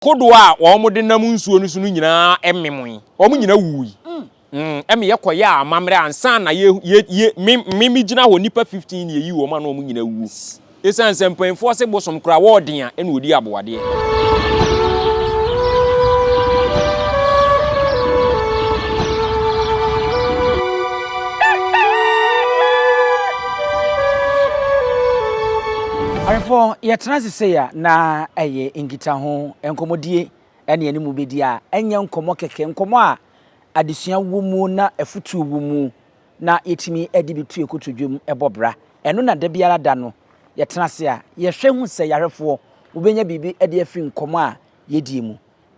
Kodoɔ a wɔde nam nsuo no so no nyinaa memoe. Wɔn nyinaa wuui. Ɛma yɛkɔyɛɛ amammerɛ ansa na yɛ, yɛ, yɛ, me, me, megyina hɔ nnipa 15 na yɛyii wɔn a na wɔn nyinaa wuo. Ɛsiane sɛ mpanyinfoɔ se bosom koraa wɔɔden a ɛna wɔdi aboadeɛ. Ahwɛfoɔ, yɛtena ase sei a, na ɛyɛ nkitaho, nkɔmmɔdie ɛne yɛne mo bɛdi a ɛnyɛ nkɔmmɔ kɛkɛ, nkɔmmɔ a adesua wɔ mu na afutuo wɔ mu na yɛtumi de bi to yɛn kotodwe mu bɔ bra. Ɛno na da biara da no yɛtena ase a yɛhwɛ hu sɛ yarefoɔ wobɛnya biribi de afiri nkɔmmɔ a yɛdie mu.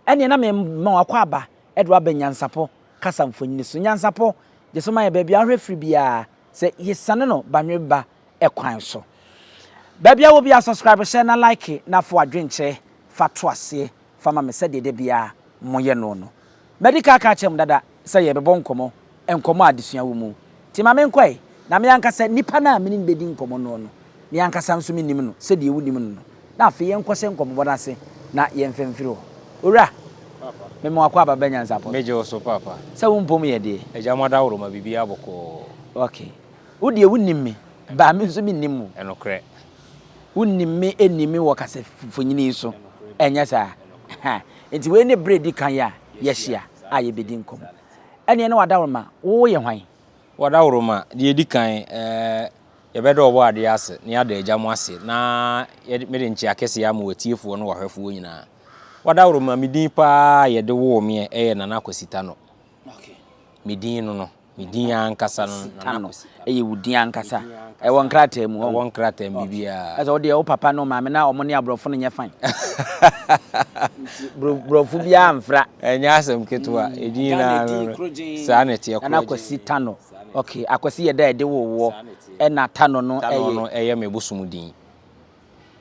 Ɛneɛ na mema w'akwaaba de wo aba nyansapɔ kasa mfonini so. Nyansapɔ, gye so ma yɛ baabi a wohwɛ firi biara sɛ yɛsiane no banweba kwan so. Baabi a wɔ biara subscribe, hyɛ na like na fa w'adwenkyerɛ fa to aseɛ fa ma me sɛdeɛ da biara moyɛ noɔ no. Madi kan aka akyerɛ mo dada sɛ yɛrebɛbɔ nkɔmmɔ, nkɔmmɔ a adesua wɔ mu. Nti ma menkɔ ɛ, na me ankasa nipa no a me ne no bɛdi nkɔmmɔ noɔ no, me ankasa nso mennim no sɛdeɛ wonim no no. Na afei yɛnkɔhyɛ nkɔmmɔbɔ no ase na yɛmfa mfiri hɔ. Owura, mema w'akwaaba ba nyansapɔ so. Megye wo so, Paapa. Sɛ wo mpom yɛ deɛ? Agya mo adaworoma, biribiara bɔkɔɔ. Ok. Wo deɛ wonim me, but me nso mennim wo. Ɛnokorɛ. Wonim me nni me wɔ kasafonyini yi so, ɛnyɛ saa? Nti wei ne berɛ a ɛdi kan a yɛahyia a yɛbɛdi nkɔmmɔ. Ɛnneɛ na w'adaworoma, wo yɛ hwan? W'adaworoma, deɛ ɛdi kan, eh, yɛbɛda Ɔbɔadeɛ ase na yɛada Agya mo ase na yɛde, mede nkyea kɛseɛ ama w'atiefoɔ ne w'ahwɛfoɔ nyinaa. W'adaworoma, me din paa a yɛde woo meɛ yɛ Nana Kwasi Tanɔ. Me din no no. Me din ankasa no. Nana Kwesi. Ɛyɛ wo din ankasa. Ɛwɔ nkrataa mu. Ɛwɔ nkrataa mu biribiara. Ɛsɛ wo deɛ wo papa ne wo maame na wɔn ne aborɔfo no nyɛ fine. Borɔfo biara mfra. Ɛnyɛ asɛm ketewa. Mm. Edin na no. Saa na ɛteɛ. Nana Kwesi Tano. Okay, Akwasi yɛ da ɛde wo woɔ. Ɛna Tano no ɛyɛ. Tano no ɛyɛ me bosom din.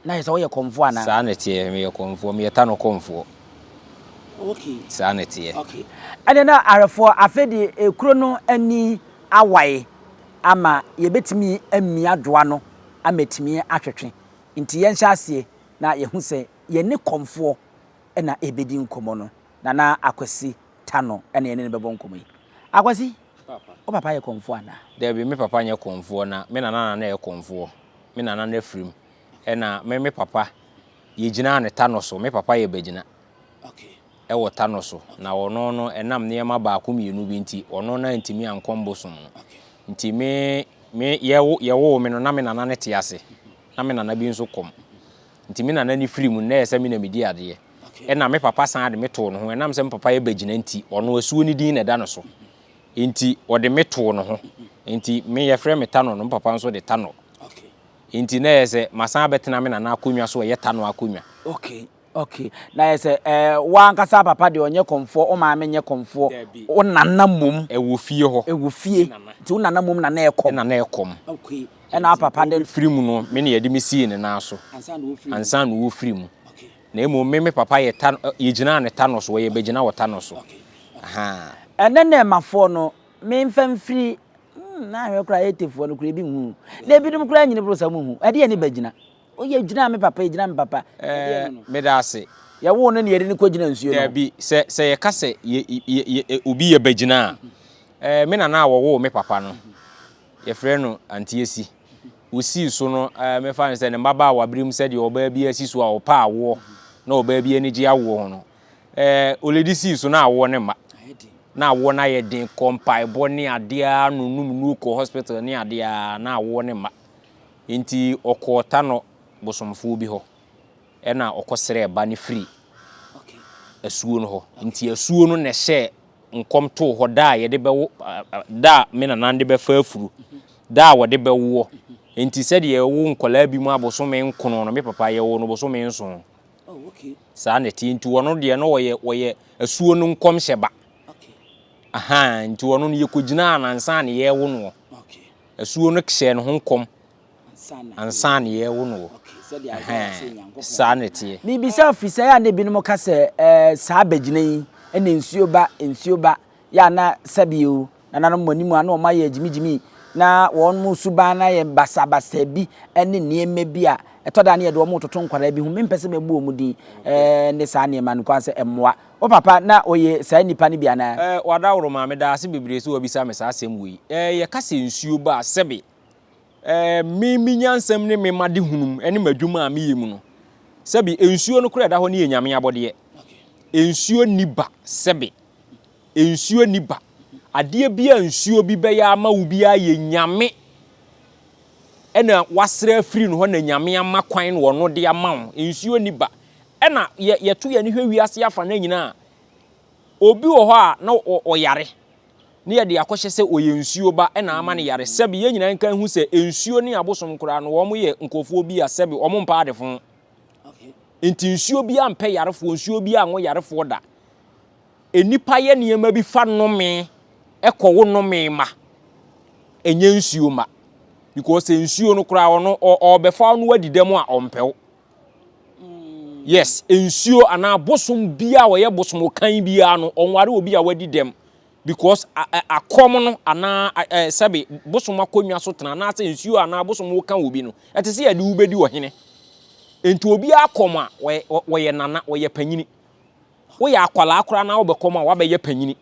Na yɛ sɛ woyɛ kɔmfoɔ anaa? Saa na ɛteɛ, meyɛ kɔmfoɔ, meyɛ Tano kɔmfoɔ. Okay. Saa na ɛteɛ. Okay. Ɛnna na ahwɛfoɔ, afei deɛ ekuro no ani awae ama yɛbɛtumi amia dwoa no ama atumi atwetwe. Nti yɛnhyɛ aseɛ na yɛhu sɛ yɛne kɔmfoɔ na ɛrebɛdi nkɔmmɔ no. Nana Akwasi Tano na yɛne no bɛbɔ nkɔmmɔ yi. Akwasi, wo papa yɛ kɔmfoɔ anaa? Dabi, me papa nyɛ kɔmfoɔ na me nana na na ɛyɛ kɔmfoɔ. Me nana no afiri mu. Ɛna me me papa yɛgyinaa ne tanɔ so. Me papa yɛ bagyina ɛwɔ tanɔ so. Na ɔno no ɛnam nneɛma baako mmienu bi nti ɔno no antumi ankɔ mbosom no. Nti me me yɛwo yɛwoo me no na me nana no te ase. Na me nana bi nso kɔm. Nti me nana no firi mu no na ɛyɛ sɛ me na medi adeɛ. Ɛna me papa san de me too ne ho. Ɛnam sɛ me papa yɛ bagyina nti ɔno asuo no din na ɛda ne so. Nti ɔde me too ne ho. Nti me yɛfrɛ me Tanɔ no me papa nso de Tanɔ. Nti na ɛyɛ sɛ masan abɛtena me nana akonnwa so a ɛyɛ Tano akonnwa. Okay, okay. Na ɛyɛ sɛ ɛɛ wo ankasa papa deɛ ɔnyɛ kɔmfoɔ, wo maame nyɛ kɔmfoɔ. Dabi. Wo nana mmom. Ɛwɔ fie hɔ. Ɛwɔ fie. Nti wo nana mmom na na ɛkɔm. Na na ɛkɔm. Okay. Ɛna wo papa de. Ɔfiri mu no, me na yɛde me sii ne nan so. Ansa na ɔfiri mu. Ansa na ɔfiri mu. Okay. Na mmom me me papa yɛ Tano, yɛgyinaa ne Tano so, ɔyɛ bɛgyina wɔ Tano so. Okay. Ahaa. Ɛnɛ nnɛɛmafoɔ no, Memfa mfiri hmm, na ahwɛ koraa etefoɔ no koraa ebi nhu. Na ebinom koraa nyini boro sɛ wɔn hu. Ɛdeɛ ne bɛgyina. Oyɛ gyina me papa, gyina me papa. Ɛɛ, meda ase. Yɛwoo no na yɛde no kɔgyina nsuo no ho. Dabi, sɛ sɛ yɛka sɛ yɛ yɛ yɛ obi yɛ bɛgyina a, ɛɛ me nana a wɔwoo me papa no, yɛfrɛ no Antiesi. Osii so no, ɛɛ mefa no sɛ ne mmabaawa bere mu sɛdeɛ ɔbaa bi asi so a ɔpɛ awoɔ na ɔbaa bi ani gye awoɔ ho no, Ɛɛ oledi sii so na awoɔ no mma. Na awoɔ no ayɛ den kɔ mpaebɔ ne adeɛ ara nonum nnuro kɔ hospital ne adeɛ ara na awoɔ no mma. Nti ɔkɔɔ Tanɔ bosomfoɔ bi hɔ ɛna ɔkɔ srɛɛ ba no firi asuo no hɔ. Nti asuo no na ɛhyɛɛ nkɔm too hɔ da a yɛde bɛwo da a me nana de bɛfa afuru da a wɔde bɛwoɔ. Nti sɛdeɛ yɛwo nkwadaa bi mu abosome nkono no me papa yɛwoo no bosome nson. Saa na ɛteɛ. Nti ɔno deɛ no ɔyɛ ɔyɛ asuo no nkɔmhyɛ ba. Ahaa nti ɔno no yɛkɔgyinaa no ansa na yɛrewo noɔ. Asuo no hyɛɛ ne ho nkɔm ansa na yɛrewo noɔ. Saa na ɛteɛ. Mebisa firi sɛ ɛyɛ a na ebinom ka sɛ ɛɛ saa bɛgyina yi ɛna nsuo ba nsuo ba yɛ a na sɛbi o nananom mo anim a na wɔn ayɛ gyimigyimi. na wɔn suban no ayɛ basabasa bi ne nneɛma bi a ɛtɔ da ne yɛde wɔn retoto nkwadaa bi ho. Mempɛ sɛ mɛbu wɔn din ne saa nneɛma no kwan sɛ mmoa. Wo papa na ɔyɛ saa nipa no bi anaa? Wadaworo maa meda ase bebree sɛ wabisa me saa asɛm wei. Yɛka sɛ nsuo ba a, sɛbe me me nyansam ne me m'adehunum ne m'adwuma a meyɛ mu no, sɛbe nsuo no koraa ɛda hɔ no yɛ Nyame abɔdeɛ. Nsuo nni ba, sɛbe. Nsuo nni ba. Adeɛ bi a nsuo bi bɛyɛ ama wo biara yɛ Nyame ɛna wasrɛ afiri no hɔ na Nyame ama kwan na ɔno de ama wo. Nsuo nni ba. Ɛna yɛ yɛto yɛn ani hwɛ wiase afa no nyinaa a, obi wɔ hɔ a na ɔyare ne yɛde akɔhyɛ sɛ ɔyɛ nsuo ba ɛna ama no yare. Sɛbe yɛn nyinaa nka nhu sɛ nsuo ne abosom koraa no wɔn yɛ nkurɔfoɔ bi a sɛbe wɔn mpa adefo. Nti nsuo biara mpɛ yarefoɔ, nsuo biara nwo yarefoɔ da. Nnipa yɛ nneɛma bi fa nnome kɔ wo nnome ma, ɛnyɛ nsuo ma. Because nsuo no koraa ɔno ɔrebɛfa wo no wadi dɛm a ɔmpɛ wo. Yes, nsuo anaa bosom biara a ɔyɛ bosom ɔkan biara no ɔnware obi a wadi dɛm because akɔm no anaa sɛbe bosom akonnwa so tena anaasɛ nsuo anaa bosom woka wɔ bi no ɛte sɛ yɛde wo bɛdi ɔhene. Nti obiara kɔm a wɔyɛ nana, wɔyɛ panyini. Woyɛ akwadaa koraa na wobɛkɔm a woabɛyɛ panyini.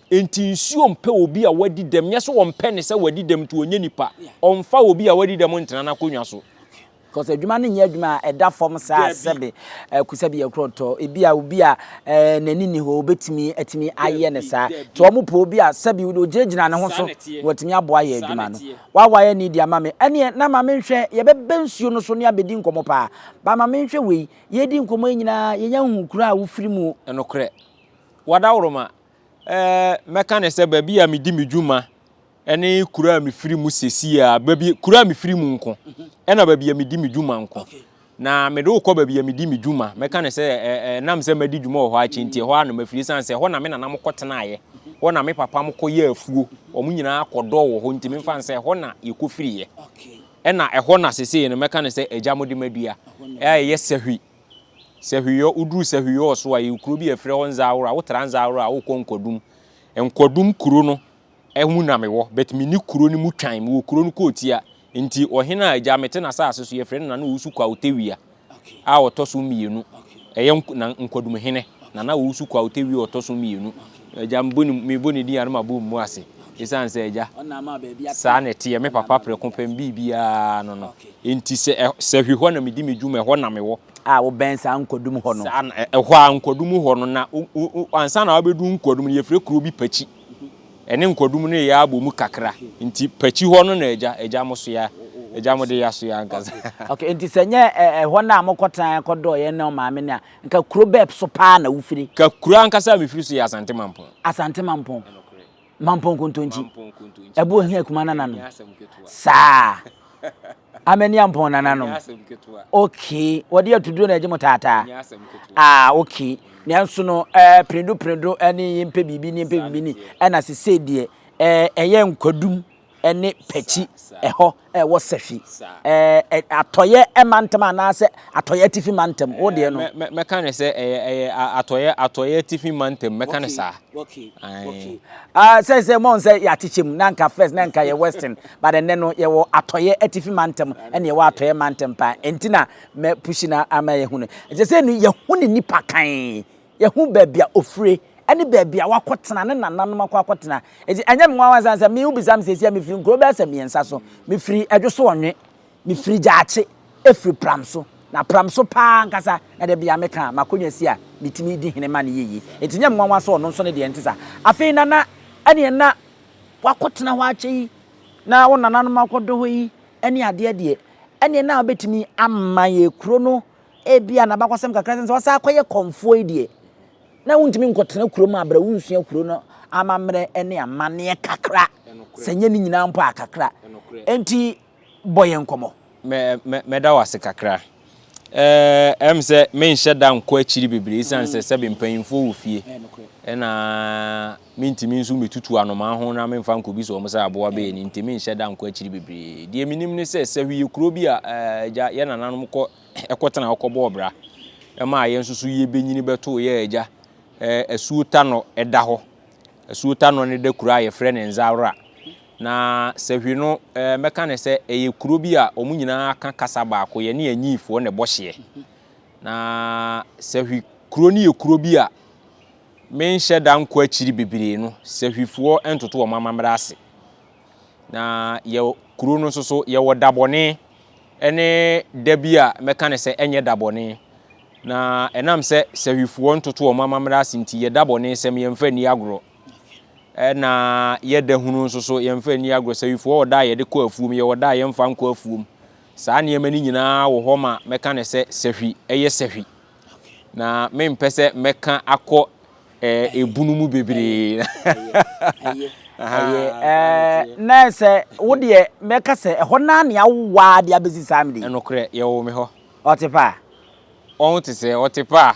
Enti nsuo mpɛ obi a wadi dɛm. Nyɛ sɛ wɔmpɛ ne sɛ wadi dɛm nti ɔnyɛ nipa. Ɔmfa obi a wadi dɛm ntena n'akonnwa so. Because adwuma no nyɛ adwuma a ɛda fam saa sɛbe kusɛbi yɛ korɔntɔ. Ebi a obi a n'ani nni hɔ obetumi atumi ayɛ no saa. Nti wɔn pɛ obi a sɛbe ogyinagyina ne ho so na watumi aboa ayɛ adwuma no. Wawa yɛ ne di ama me. Ɛneɛ na ma menhwɛ yɛbɛba nsuo no so ne abɛdi nkɔmmɔ paa. Ba ma menhwɛ wei. Yɛredi nkɔmmɔ yi nyinaa, yɛnya nhu kuro a wofiri mu. Nokorɛ. Wadaworoma, ɛɛ, mɛka no sɛ baabi a medi me dwuma ne kuro a mefiri mu seesei ara, baabi, kuro a mefiri mu nko, ɛna baabi a medi me dwuma nko. Na mede wo kɔ baabi a medi me dwuma, mɛka no sɛ ɛ, ɛnam sɛ madi dwuma wɔ hɔ akyɛ nti, ɛhɔ ara na mafiri, ɛsiane sɛ ɛhɔ na me nana mo kɔtenaeɛ, hɔ na me papa mo kɔyɛɛ afuo, wɔn nyinaa kɔdɔɔ wɔ hɔ nti memfa no sɛ ɛhɔ na yɛkɔfiriiɛ. Ɛna ɛhɔ na sesei no mɛka no sɛ agya mo de madua a ɛyɛ sahwi. Sahwiyɔ, woduru sahwiyɔ so a, yɛwɔ kuro bi a yɛfrɛ hɔ Nzaaworo a, wotra Nzaaworo a wokɔ Nkwadum. Nkwadum kuro no mu na mewɔ, but menni kuro no mu twan, mewɔ kuro no kootia. Nti ɔhene a agya mete n'asase so, yɛfrɛ no Nana Owusu Kwautewia a ɔtɔ so mmienu. Ɛyɛ na Nkwadumhene, Nana Owusu Kwautewia ɔtɔ so mmienu. Agya mebɔ ne mebɔ ne din a na mabɔ mu ase. Esiane sɛ agya, saa na ɛteɛ, me papa prɛko pɛ, me biribiara no no. Enti sɛ ɛ sɛ hwi hɔ na medi me dwuma, ɛhɔ na mewɔ. A wobɛn saa Nkwadum hɔ no. Saa na ɛ ɛhɔ a Nkwadum hɔ no, na wo wo ansa na wabɛdu Nkwadum no, yɛfrɛ kuro bi Pakyi. Ɛne Nkwadum no reyɛ abɔ mu kakra. Nti Pakyi hɔ no na agya, agya mo soa, agya mo de yɛasoa ankasa. Okay, enti sɛ ɛnyɛ ɛ ɛhɔ no a mokɔtenaeɛ kɔdɔeɛ ne wo maame no a, nka kuro bɛn so paa na wofiri? Ka kuro ankasa a mefiri so yɛ Asante Mampong. Asante Mampong. Mampong Kontonkyi. Ɛbo ohia kuma nananom. Saa. Amani Ampong nananom. Okay. Wɔde atuduro na ɛgye mo taataa. Ah, okay. Nanso no, ɛɛ eh, penedo penedo ɛne yɛmpɛ biribi ne yɛmpɛ biribi ne ɛna sesei deɛ ɛɛ ɛyɛ nkwadum. ne Pakyi, ɛhɔ ɛwɔ Sahwi. Ɛɛ atɔeɛ mantam anaasɛ atɔeɛ atifi mantam, wo deɛ no. Mɛka ne sɛ ɛyɛ ɛyɛ atɔeɛ atɔeɛ atifi mantam, mɛka ne saa. Okay, okay. Ah, sɛ sɛ mo sɛ yɛakyekyɛ mu na nka first na nka yɛ western, but ɛnɛ no yɛwɔ atɔeɛ atifi mantam ɛne yɛwɔ atɔeɛ mantam paa. Ɛnti na mɛ pushi na ama yɛhu no. Ɛsɛ sɛ no yɛhu ne nipa kan. Yɛhu baabi a ofire ne baabi a wakɔtena, ne nananom akɔ akɔtena. Enti ɛnyɛ me nwanwa sane sɛ me wobisa me seesei a mefiri nkuro bɛyɛ sɛ mmiɛnsa so. Mefiri Adwoso Ɔnwe, mefiri Gyaakye, ɛfiri Pramso. Na Pramso paa ankasa na da biara meka a m'akonnwa si a metumi di hene ma no yɛ yie. Enti ɛnyɛ me nwanwa sɛ ɔno nso ne deɛ nte saa. Afei Nana, ɛneɛ na wakɔtena hɔ akyɛ yi, na wo nananom akɔdɔ hɔ yi ne adeɛ deɛ, ɛneɛ na wobɛtumi ama yɛ kuro no Ebia n'abakɔsɛm kakra sɛ wasan akɔyɛ kɔmfoɔ yi deɛ, na wontumi nkɔtena kurom a berɛ wonsua kuro no amammerɛ ne amanneɛ kakra, sɛ nyɛ ne nyinaa mpo a kakra. Enti bɔ yɛn nkɔmmɔ. Mɛda wo ase kakra. Ɛm sɛ menhyɛ da nkɔ akyiri bebree esiane sɛ sɛbe mpanyimfoɔ wɔ fie ɛna mentumi nso mmetutu anomaa ho na memfa nkɔbisa wɔn sɛ aboa bɛyɛ ni nti menhyɛ da nkɔ akyiri bebree. Deɛ menim ne sɛ Sahwi yɛ kuro bi a agya yɛn nananom kɔ kɔtena hɔ kɔbɔɔ bra maa yɛn nso so yɛbɛnyini bɛtoo yɛn agya asuo Tanɔ da hɔ. Asuo Tanɔ no da kuro a yɛfrɛ no Nzawora. Na Sahwi no, eh, mɛka no sɛ ɛyɛ kuro bi a wɔn nyinaa ka kasa baako, yɛne Anyiifoɔ na ɛbɔ hyeɛ. Na Sahwi kuro no yɛ kuro bi a menhyɛ da nkɔ akyiri bebree no, Sahwifoɔ ntoto wɔn amammerɛ ase. Na yɛ kuro no nso so, yɛwɔ dabɔne ne da bi a mɛka no sɛ ɛnyɛ dabɔne. Na ɛnam sɛ Sahwifoɔ ntoto wɔn amammerɛ ase nti, yɛ dabɔne sɛm yɛmfa nni agorɔ. Ɛna yɛ da hunu nso so yɛmfa nni agorɔ. Sahwifoɔ wɔ da a yɛde kɔ afuom, yɛwɔ da a yɛmfa nkɔ afuom. Saa nneɛma no nyinaa wɔ hɔ ma mɛka no sɛ sahwi yɛ sahwi. Na mempɛ sɛ mɛka akɔ eh, ebunu mu bebree. Ɛyɛ na sɛ wo deɛ mɛka sɛ ɛhɔ naa nea wowaa de abɛsi saa mede. Ɛnokorɛ, yɛwoo me hɔ. Ɔte paa? Ɔho te sɛ, ɔte paa.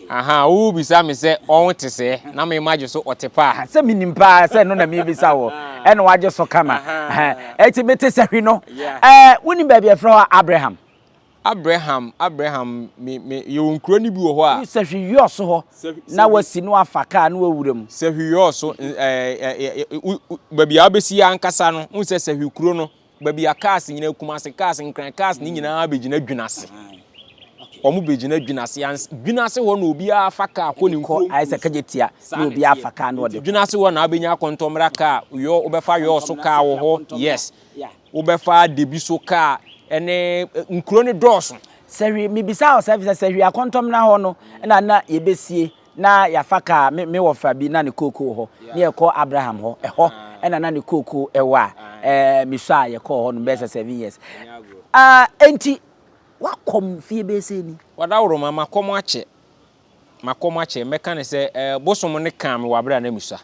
Aha, wobisa me sɛ ɔho te sɛ, na me magye so ɔte paa. Sɛ menim paa sɛ ɛno na mebisa wɔ, ɛna wagye so kama. Ɛti mete sahwi no. Ɛɛ, wonim baabi ɛfrɛ hɔ Abraham? Abraham, Abraham, me, me, yɛwɔ nkuro no bi wɔ hɔ a. Sahwi yɔɔ so hɔ, na wasi na wafa kaa na wawura mu. Sahwi yɔɔ so, ɛɛ, ɛɛ, baabi a wobɛsi ankasa no, wohu sɛ sahwi kuro no, Baabi a cars nyinaa, Kumasi cars, Nkran cars ne nyinaa bɛgyina Dwinase. Wɔn bɛgyina Dwinase ans Dwinase hɔ na obiara fa car kɔ ne nkurom. Ayɛ sɛ kagye tia na obiara fa car na ɔde kɔ. Dwinase hɔ na abɛnya akɔntɔmmra car, yɔ wobɛfa yɔɔ so car wɔ hɔ, yes. Wobɛfa Debi so car ɛne nkuro no dɔɔso. Sɛhwi, mebisa wo saa efisɛ Sɛhwi akɔntɔmmra hɔ no na na yɛbɛsie Na yɛafa kaa, me, me wɔfa bi na ne kookoo wɔ hɔ, ne yɛkɔ Abraham hɔ, ɛhɔ ɛna na ne kookoo ɛwɔ a, ɛɛ, mesɔ a yɛkɔɔ hɔ nom bɛyɛ sɛ 7 years. Ah, enti, wakɔm fie bɛyɛ sɛ ni? Wadaworoma, makɔm akyɛ, makɔm akyɛ, mɛka no sɛ, ɛɛ, bosom no kaa me wɔ aberɛ a na mesua,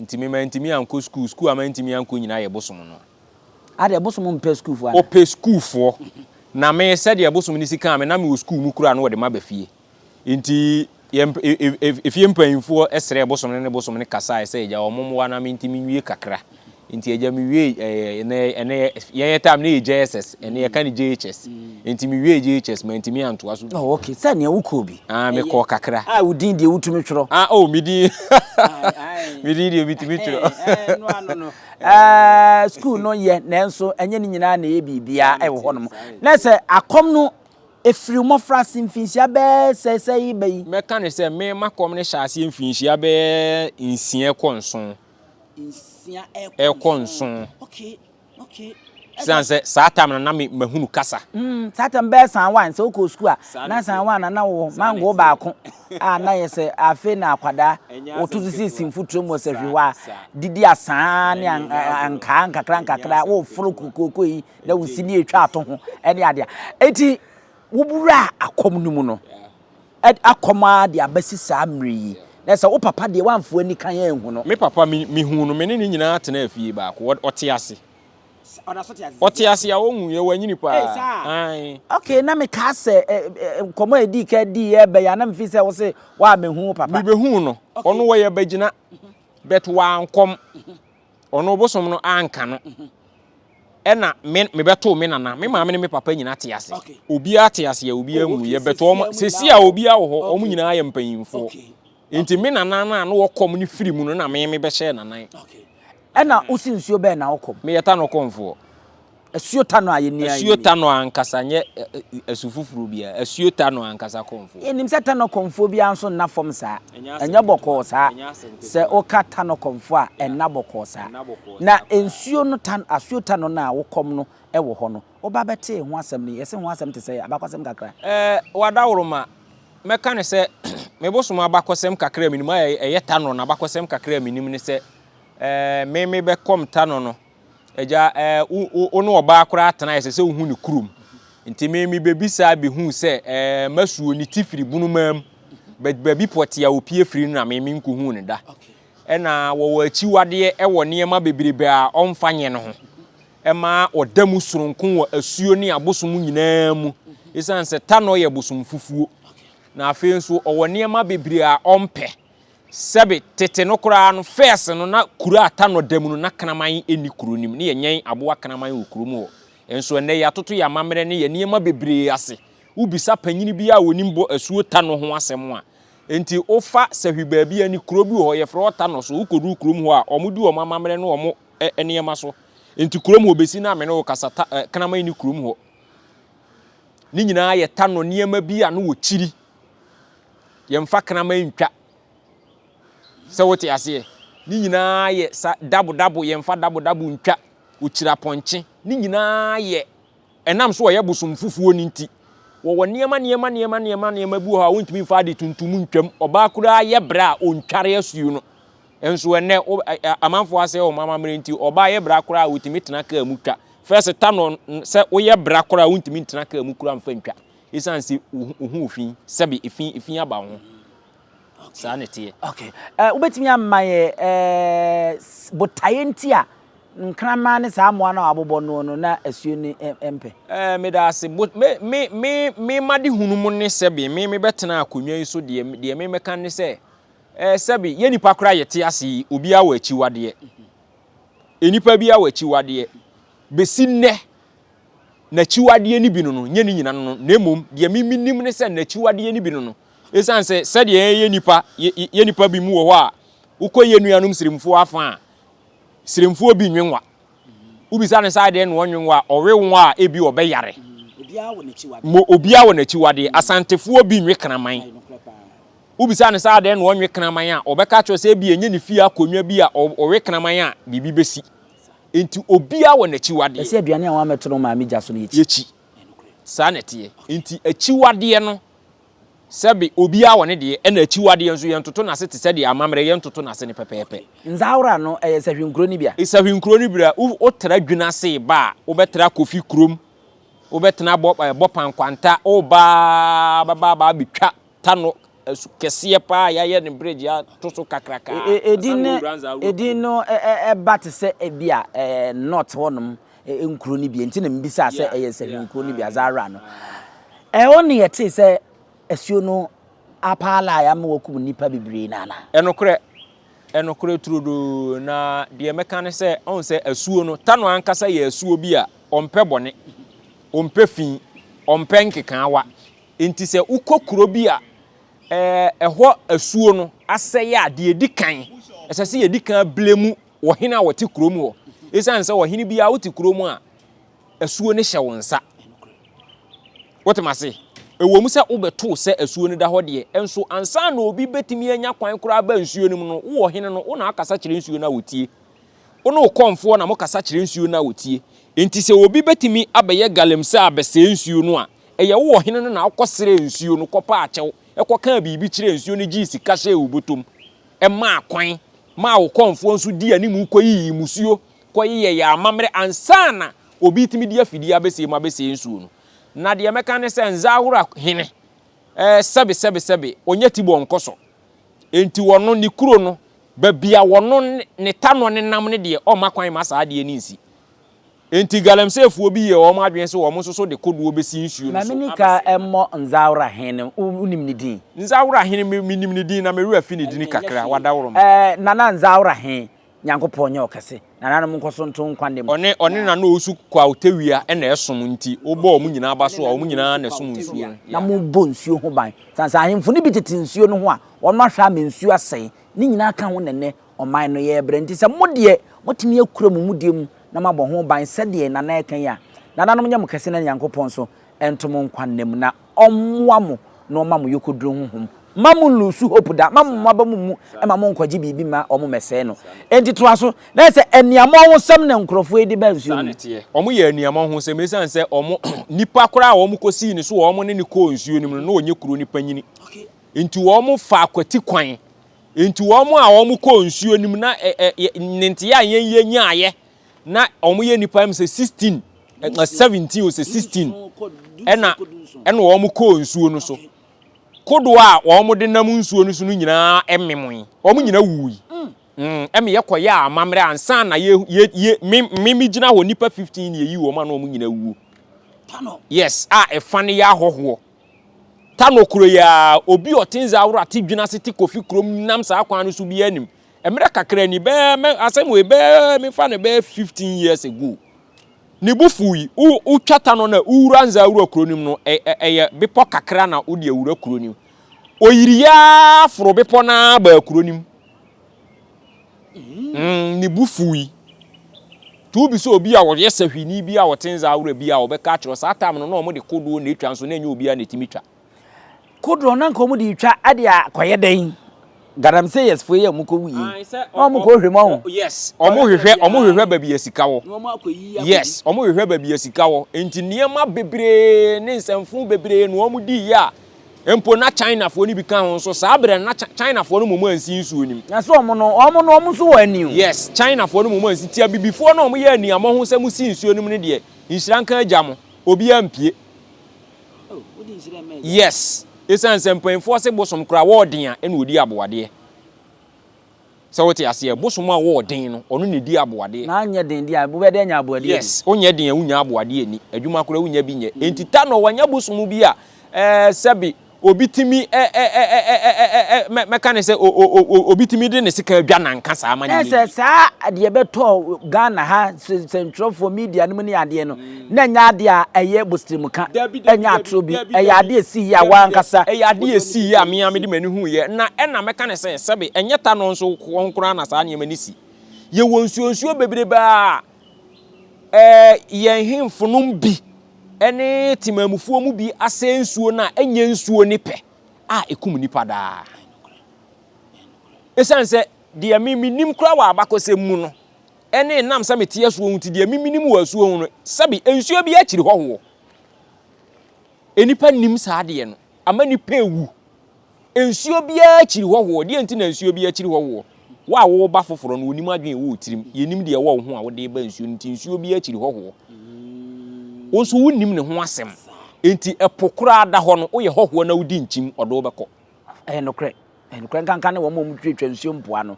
nti me mantumi ankɔ sukuu, sukuu a mantumi ankɔ nyinaa yɛ bosom no a. Adeɛ, bosom mpɛ sukuufoɔ anaa? Ɔpɛ sukuufoɔ, na me, sɛdeɛ bosom no si kaa me, na mewɔ sukuu mu koraa na wɔde maba fie. Enti yɛn efie mpanyimfoɔ srɛɛ bosom no ne bosom no kasaeɛ sɛ, Agya, wɔn mmoa na mentumi nwie kakra. Enti agya mewie ɛɛ ɛnɛ ɛnɛ yɛn yɛ time no yɛ JSS, ɛnɛ yɛka no JHS. Enti mewie JHS mantumi antoa so. Oh, okay. Sɛ nea wokɔɔ bi. Ah, mekɔɔ kakra. Ah, wo din deɛ wotumi twerɛ. Ah, oh, me din. Me din deɛ metumi twerɛ. No ano no. Ɛɛ, school no yɛ nanso ɛnyɛ ne nyinaa na ɛyɛ biribiara ɛwɔ hɔnom. Na sɛ akɔm no Ɛfiri mmɔfraase mfinhyia bɛyɛ sɛ sɛ yi ba yi. Mɛka no sɛ me m'akɔm no hyɛɛ aseɛ mfinhyia bɛyɛ 6 kɔ 7. 6 rekɔ 7. Okay, okay. Siane sɛ saa time no na me mahunu kasa. Mm, saa time bɛyɛ san one sɛ wokɔ sukuu a na san one na na wɔ mango baako a na yɛ sɛ afei na akwadaa woto so sisi mfuturo mu wɔ sahwi hɔ a didi asaa ne ankaa nkakra nkakra woforo kokooko yi na wo si ne etwa ato ho ne adeɛ eti wowura akɔm no mu no akɔm ara de abɛsi saa mmerɛ yi na sɛ wo papa deɛ wamfo ani kan anhu no. Me papa me mehu no me ne ne nyinaa tena fie baako ɔte ase ɔte ase a ɔnwu yɛ wanyini paa ae. Okay na me kaa sɛ nkɔmɔ a edii kan dii yɛ bɛyɛ a na me fi sɛ wo se wa mehu wo papa. Me bɛhuu no ɔno wɔyɛ bagyina but wankɔm Ɔno bosom no anka no. Ɛna me mebɛtoo me nana, me maame ne me papa nyina te ase. Obiara te ase a obiara nwu. Yɛbɛtɔ wɔn sɛsi a obiara wɔ hɔ, wɔn nyinaa yɛ mpanyinfoɔ. Nti me nana no a na wɔkɔm no firi mu no na me mebɛhyɛɛ nanan. Ɛna wosi nsuo bɛn na wokɔm? Meyɛ Tanɔ kɔmfoɔ. Asuo Tanɔ a yɛni ara yi. Asuo Tanɔ ankasa, nyɛ asu foforɔ biara. Asuo Tanɔ ankasa kɔmfoɔ. Yɛnim sɛ Tanɔ kɔmfoɔ biara nso nna fam saa. Ɛnyɛ bɔkɔɔ saa. Sɛ woka Tanɔ kɔmfoɔ a, ɛnna bɔkɔɔ saa. Na nsuo no, Asuo Tanɔ no a wokɔm no wɔ hɔ no, woba bɛtee ho asɛm no, yɛse ho asɛm te sɛ abakɔsɛm kakra. Ɛɛ, w'adaworoma, mɛka no sɛ me bosom abakɔsɛm kakra a menim a ɛyɛ Tanɔ no abakɔsɛm kakra a menim ne sɛ, ɛɛ, me mebɛkɔm Tanɔ no, Agya, eh, wo, wo, wo ne ɔbaa koraa tena ɛsɛ sɛ wohu ne kurom. Nti me mebɛbisaa bɛhuu sɛ, eh, masuo ne ti firi Bonomaa mu. But baabi pɔtee a ɔpie firi no na me menkɔhuu no da. Ɛna wɔwɔ akyiwadeɛ wɔ nneɛma bebrebe a ɔmfa nyɛ no ho. Ɛma ɔda mu soronko wɔ asuo ne abosom nyinaa mu. Ɛsiane sɛ Tanɔ yɛ bosom fufuo. Na afei nso ɔwɔ nneɛma bebree a ɔmpɛ. Sɛbe, tete no koraa no, fɛs no, na kuro a tanɔ da mu no, na kraman nni kuro no mu. Ne yɛnyɛn aboa kraman wɔ kurom hɔ. Nso ɛnnɛ, yɛatoto yɛn amammerɛ ne yɛn nneɛma bebree ase. Wobisa panyini bi a ɔnim bɔ asuo tanɔ ho asɛm a, enti wofa sahwi baabi a ne kuro bi wɔ hɔ, yɛfrɛ hɔ tanɔ so, wokɔduru kurom hɔ a, wɔdi wɔn amammerɛ ne wɔn. nneɛma so. Nti kurom hɔ bɛsi no a me ne wo kasa ta ɛ kraman nni kurom hɔ. Ne nyinaa yɛ tanɔ nneɛma bi a no wɔ kyiri. Yɛmfa kraman ntwa. Sɛ wote aseɛ? Ne nyinaa yɛ sa dabo dabo yɛmfa dabo dabo ntwa. Ɔkyiri apɔnkye. Ne nyinaa yɛ ɛnam so ɔyɛ bosom fufuo no nti. Wɔwɔ nneɛma nneɛma nneɛma nneɛma nneɛma bi wɔ hɔ a wontumi mfa ade tuntum ntwam. Ɔbaa koraa yɛ brɛ a ɔntware asuo no. Nso ɛnnɛ wo amanfoɔ asɛe wɔn amammerɛ nti ɔbaa yɛ bra koraa a ɔtumi tena kaa mu twa. First ta no sɛ woyɛ bra koraa a wontumi ntena kaa mu koraa mfa ntwa. Ɛsiane sɛ wo ho fi sɛbe efi efi aba wo ho. Saa na ɛteɛ. Okay. Uh, wobɛtumi ama yɛ uh, botaeɛ nti a nkraman ne saa mmoa no a wɔabobɔ noɔ no na asuo no mpɛ? Eh, meda ase. Bo, me, me, me, me madehunu mu ne sɛbe me mebɛtena akonnwa yi so deɛ, deɛ me mɛka ne sɛ, eh, sɛbe yɛ nipa koraa yɛte ase yi, obiara wɔ akyiwadeɛ. Nnipa biara wɔ akyiwadeɛ. Bɛsi nnɛ, n'akyiwadeɛ no bi no no, nyɛ ne nyina no no, na mmom deɛ me menim ne sɛ n'akyiwadeɛ no bi no no, ɛsiane sɛ sɛdeɛ yɛyɛ nipa, yɛ nipa bi mu wɔ hɔ a, wokɔ yɛ nuanom sremfoɔ afa a, Sremfoɔ bi nwe nwa. Wobisa no sɛ adeɛ na ɔnwe nwa a, ɔwe nwa a ebi ɔbɛyare. Mo obiara wɔ n'akyiwadeɛ. Asantefoɔ bi nwe kraman. Wobisa no sɛ adeɛ na ɔnwe kraman a, ɔbɛka kyerɛ sɛ ebi ɛnyɛ ne fie akonnwa bi a ɔwe kraman a biribi bɛsi. Enti obiara wɔ n'akyiwadeɛ. Ɛsɛ aduane a wɔamɛto no maame gya so no yɛkyi. Yɛkyi. Saa na ɛteɛ. Enti akyiwadeɛ no Sɛbe obiara wɔ ne deɛ, ɛna akyiwadeɛ nso yɛntoto n'ase te sɛ deɛ amammerɛ yɛntoto n'ase no pɛpɛɛpɛ. Nzawora no, ɛyɛ Sahwi nkuro no bi a? Sahwi nkuro no bi a, wo wotra Dwene ase reba a, wobɛtra Kofi kurom, wobɛtena Bɔ ɛɛ Bɔpan Kwanta, woreba ara bɛba aba abɛtwa Tano asu kɛseɛ pa ara a yɛayɛ no bridge ato so kakraka Edin ansa na no woawura Nzawora edin kurom. no ba te sɛ ebi a North hɔnom nkuro no bi, nti na mebisaa sɛ Yeah, ɛyɛ Sahwi yeah, nkuro no bi a, aye, Zawora no. aye. Ɛhɔ na yɛtee sɛ asuo no apaalae ama wɔakum nnipa bebree no anaa? Ɛnokorɛ, ɛnokorɛ turodoo, na deɛ mɛka ne sɛ, ɔhu sɛ asuo no, Tano ankasa yɛ asuo bi a ɔmpɛ bɔne, ɔmpɛ fi, ɔmpɛ nkekaawa. Enti sɛ wokɔ kuro bi a ɛɛ ɛhɔ asuo no asɛe a, deɛ ɛdi kan, ɛsɛ sɛ yɛdi kan blame ɔhene a ɔte kurom hɔ. Ɛsiane sɛ ɔhene biara wote kurom a, asuo no hyɛ wo nsa. Wote m'ase? Ɛwɔ mu sɛ wobɛtoo sɛ asuo no da hɔ deɛ, nso ansa na obi bɛtumi anya kwan koraa aba nsuo no mu no, wo ɔhene no, wo na akasa kyerɛ nsuo no a wɔtie. Wo ne wo kɔmfoɔ na mokasa kyerɛ nsuo no a wɔtie. Enti sɛ obi bɛtumi abɛyɛ galamsey abɛsɛe nsuo no a, ɛyɛ wo ɔhene no na wokɔsrɛɛ nsuo no, kɔpaa kyɛw, kɔkaa biribi kyerɛɛ nsuo no gyee sika hyɛɛ wo bɔtɔm, maa kwan maa wo kɔmfoɔ nso dii anim kɔyiyii mmusuo kɔyeyɛ yɛn amammerɛ ansa na obi retumi de afidie abɛsie mu abɛsie nsuo no. Na deɛ mɛka ne sɛ Nzahora hene, eh, sɛbe sɛbe sɛbe, ɔnyɛ Tibor nkɔsɔ. Enti ɔno, ne kuro no, baabi a ɔno ne tanɔ nenam no deɛ, ɔmma kwan mma saa adeɛ no nsi. Enti Galamseyfoɔ bi yɛɛ wɔn adwene sɛ wɔn nso so de kodoɔ bɛsi nsuo no Ma so menni ka abɛsɛe no. mmɔ Nzawora hene no, wonim ne din? Nzawora hene, me, menim ne din na me werɛ afi ne dini kakra, wadaworo me. Eh, Nana Nzawora he, Nyankopɔn nyɛ wo kɛse. Nananom nkɔ so nto wo nkwa nna mu. Ɔne, ɔne Nana Owusu Kwaw Tawia na ɛsom nti, wobɔ wɔn nyinaa aba so a, wɔn nyinaa na ɛsom nsuo no. Na Yeah. mobɔ nsuo ho ban. Sane sɛ ahemfo no bi tete nsuo no ho a, wɔn ahwɛ ama nsuo asɛe. Ne nyinaa ka ho na nnɛ ɔman no yɛrebrɛ. Nti sɛ mo deɛ, moatumi akura mo mudie mu na moabɔ ho ban sɛdeɛ Nana reka yi a, nananom nyɛ mo kɛse na Nyankopɔn nso nto mo nkwa nna mu na ɔmmoa mo na ɔma mo yɔkɔduro honhom. Mma mo nlusu hope da, mma mo aba mo mmu mma mo nkɔgye biribi mma wɔn mmɛsɛe no. Enti toa so. Na ɛsɛ aniammɔnhosɛm na nkurɔfoɔ yi de ba nsuo Saa no na mu. ɛteɛ. Wɔyɛ aniammɔnhosɛm esiane sɛ wɔn nipa koraa a wɔkɔsii ne so a wɔne no kɔɔ nsuo no mu no, na ɔnyɛ kuro no panyini. Enti wɔfaa kwati kwan. Enti wɔn a wɔkɔɔ nsuo no mu na ɛ ɛ yɛ nnenteɛ a yɛn yɛnyaeɛ na wɔyɛ nnipa mu sɛ 16 ɛ 17 o sɛ 16 ɛna ɛna wɔn kɔɔ nsuo no so. Kodoɔ a wɔn de nam nsuo no so no nyinaa memoe. Wɔn nyinaa wuui. Mm, ɛma yɛkɔyɛɛ amammerɛ ansa na yɛ yɛ yɛ me me megyina hɔ nnipa 15 na yɛyi wɔn a na wɔn nyinaa wuo. Yes, a ɛfa no yɛ ahɔhoɔ. Tano kuro yi ara, obi a ɔte Nzaworo ate Dwenase te Kofi kurom nam saa kwan no so biara nim. Mmerɛ kakra ni, bɛyɛ mɛ asɛm wei bɛyɛ mefa no bɛyɛ 15 years ago. Ne bo fuui. Wo wotwa Tano no a, wowura Nzaworo kuro no mu no, ɛ ɛ ɛyɛ bepɔ kakra na wode awura kuro no mu. Ɔyiriiɛ ara foro bepɔ no ara baa kuro no mu. Mm, ne bo fuui. Nti wobisa obi a ɔyɛ sahwini bi a ɔte Nzawora bi a ɔbɛka akyerɛ wo, saa time no na wɔde kodoɔ na ɛtwa nso na ɛnyɛ obiara na ɛtumi twa. Kodoɔ na nka wɔde retwa de akɔyɛ dɛn? Galamseyers foɔ yi a wɔkɔ wu yi, na wɔn kɔ hwehwɛ mu ɔho. Yes, wɔn hwehwɛ, wɔn hwehwɛ baabi a sika wɔ. Yes, wɔn hwehwɛ baabi a sika wɔ. Nti nneɛma bebree ne nsɛmfo bebree na wɔn di yɛ a, mpo na Chinafoɔ no bi ka ho nso. Saa berɛ no na Chinafoɔ no mmom ansi nsuo no mu. Na sɛ wɔn no, wɔn no, wɔn nso wɔ ani o. Yes, Chinafoɔ no mmom ansi. Nti abibifoɔ no a wɔyɛ aniammɔho sɛ mosi nsuo no mu no deɛ, nhyira nka agya mo, obiara ampue. Yes, esiane sɛ mpanyinfoɔ se bosom koraa wɔɔden a ɛna ɔdi aboadeɛ. Sɛ wote aseɛ, bosom a wɔɔden no, ɔno na ɛdi aboadeɛ. Na anyɛ den deɛ a, wobɛyɛ dɛn anya aboadeɛ adi? Yes, wonyɛ den a wonnya aboadeɛ nni, adwuma koraa wonnya bi nyɛ. Enti Tanɔ wanya bosom bi a ɛɛ sɛbe obi tumi ɛ ɛ ɛ ɛ ɛ ɛ ɛ mɛ mɛka ne sɛ o o o obi tumi de ne sekan adwa nanka saa ma ne Na yɛ sɛ yie. saa adeɛ bɛtɔ Ghana ha sɛntwerɛfoɔ media no mu ne adeɛ no, na ɛnyɛ adeɛ a ɛyɛ bosremka, Dabi, dabi, ɛnyɛ dabi, atorɔ bi, dabi, ɛyɛ dabi, adeɛ a ɛsii yɛ a dabi, dabi. w'ankasa Ɛyɛ adeɛ a ɛsii yɛ a me ara mede m'ani huiɛ, na ɛna mɛka ne sɛ, sɛbe ɛnyɛ Tanɔ nso hɔ nko ara na saa nneɛma no si. Yɛwɔ nsuonsuo bebrebe a ɛɛ yɛn hemfonom bi ne temanmufoɔ mu bi asɛe nsuo no a ɛnyɛ nsuo ne pɛ a ɛkum nnipa daa. Ɛsiane sɛ deɛ me menim koraa wɔ abakɔsɛm mu no, ɛne ɛnam sɛ mete asuo ho nti deɛ me menim wɔ asuo ho no, sɛbe nsuo bi akyiri hɔhoɔ. Nnipa nnim saa adeɛ no, ama nnipa ewu. Nsuo biara kyiri hɔhoɔ. Deɛ nti na nsuo biara kyiri hɔhoɔ? Wo a woreba foforɔ no, wɔnim adwene ɛwɔ wo tirim. Yɛnim deɛ ɛwɔ wo ho a wode reba nsuo no nti, nsuo biara kyiri hɔhoɔ. Wo nso wonnim ne ho asɛm. Enti ɛpo koraa da hɔ no, woyɛ hɔhoɔ na wodi nkyim, ɔde wo bɛkɔ. Ɛyɛ nokorɛ. Ɛyɛ nokorɛ nkanka ne wɔn a wɔtwatwa nsuo mpoano.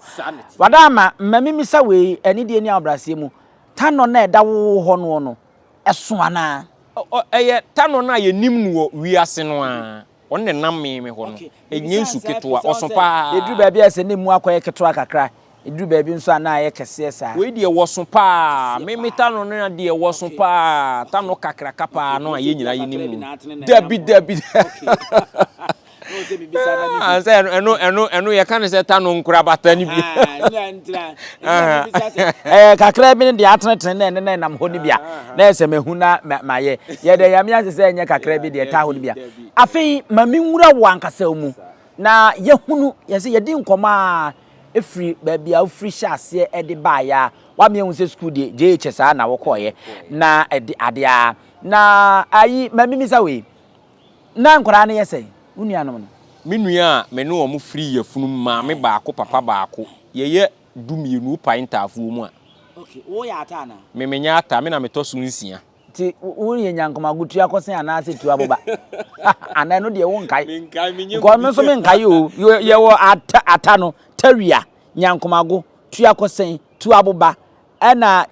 Wada ama, ma memmisa wei, anidie ne ahobrɛaseɛ mu, Tanɔ no a ɛda wo hɔ noɔ no, ɛso anaa? Ɛyɛ tanɔ no a yɛnim no wɔ wiase no ara. Ɔno na ɛnam mee me hɔ no. Ɛnyɛ nsu ketewa, ɔso paa. Ɛduru baabi a sɛ na emu akɔyɛ ketewa kakra, ɛduru baabi nso a na ayɛ kɛseɛ saa. Wei deɛ wɔso paa. Me me tanɔ no deɛ wɔso paa. Tanɔ kakraka paa no a yɛn nyinaa yɛnim no. Dabi dabi. Sɛ ɛno ɛno ɛno yɛka no sɛ tanɔ nkorabata no bi. Ɛɛ kakra bi ne deɛ atenetene na ɛne na ɛnam hɔ no bi a na ɛsɛ mahu na mayɛ. Yɛda Nyame ase sɛ ɛnyɛ kakra bi deɛ ɛtaa hɔ no bi a. Afei ma menwura wo ankasa wo mu na yɛhunu yɛn sɛ yɛdi nkɔmmɔ a ɛfiri baabi a wofiri hyɛ aseɛ de baeɛ a woama yɛahu sɛ sukuu deɛ JHS a na wokɔeɛ na ɛde adeɛ a na ayi ma memisa wei na nkwadaa no yɛ sɛn wo nuanom no? Me nua a me ne wɔn firi yafunum maame baako papa baako yɛyɛ 12 wopae ntaafoɔ mu a. Okay, woyɛ ata anaa? Me menyɛ ata, me na metɔ so nsia. Nti wo yɛ nyankomago tua kɔsen anaa sɛ tua boba? Anaa ɛno deɛ wo nkae? Menkae, menyɛ Because me nso menkae o. Yɛwɔ ata, ata no, tawia, nyankomago, tua kɔsen, tua boba, ɛna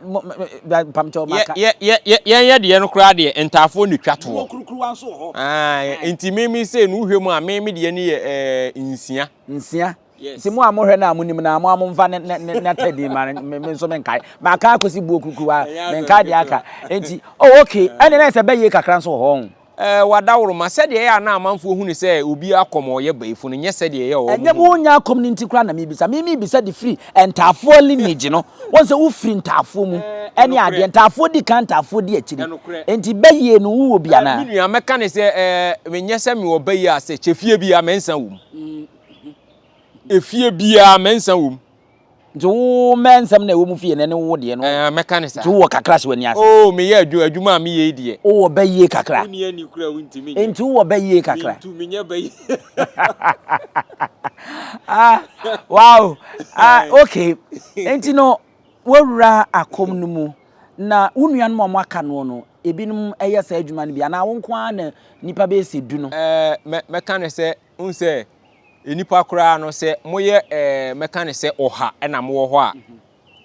mpamkyɛw maka. Yɛ, yɛ, yɛ, yɛn yɛ deɛ no koraa deɛ, ntaafoɔ na etwa toɔ. Mowɔ kurukuruwa nso wɔ hɔ. Ae, nti me me sei no wohwɛ mu a, me me deɛ no yɛ ɛɛ nsia. Nsia. Nti mo a mohwɛ no a monim no a, mo a momfa ne ne ne n'atɛdin ma no, me me nso menkae. Maka akɔsi buo kurukuruwa, menkae deɛ aka. Nti, oh okay, ɛnneɛ na ayɛ sɛ bɛyie kakra nso wɔ hɔ ɔho. Ɛɛ, w'adaworoma, sɛdeɛ ɛyɛ a na amanfoɔ hu no sɛ obi akɔm a ɔyɛ bayifo no, nyɛ sɛdeɛ ɛyɛ a wɔn Ɛnyɛ hu no. wonnya akɔm no nti koraa na mebisa. Me mebisa de firi Ntaafoɔ lineage no. Wohu sɛ wofiri Ntaafoɔ mu Ɛɛ, ɛne ɛnokorɛ. adeɛ. Ntaafoɔ di kan, Ntaafoɔ di akyiri. Ɛnokorɛ. Nti bayie no wowɔ bi Ɛɛ, anaa? me nua, mɛka no sɛ, ɛɛ, menyɛ sɛ mewɔ bayie a sɛ kyɛ fie biara mɛnsa wɔ mu. Efie biara mɛnsa wɔ mu. Nti wo mɛnsɛm na ɛwɔ mu fie no ne wo deɛ no. Ɛɛ mɛka ne saa. Nti wowɔ kakra hyɛ w'ani ase. Oo meyɛ adwuma adwuma a meyɛ yi deɛ. Wowɔ bɛ yie kakra. Wonni ani kura wontumi nyɛ. Nti wowɔ bɛ yie kakra. Mentu menyɛ bɛ yie. Ah wow ah okay nti no wowura akɔm no mu na wo nuanom a wɔaka noɔ no ebinom yɛ saa adwuma no bi anaa wo nko ara na nnipa bɛyɛ sɛ du no. Ɛɛ mɛ mɛka ne sɛ Wohu sɛ nnipa koraa no, sɛ moyɛ ɛɛ mɛka no sɛ ɔha na mowɔ hɔ a,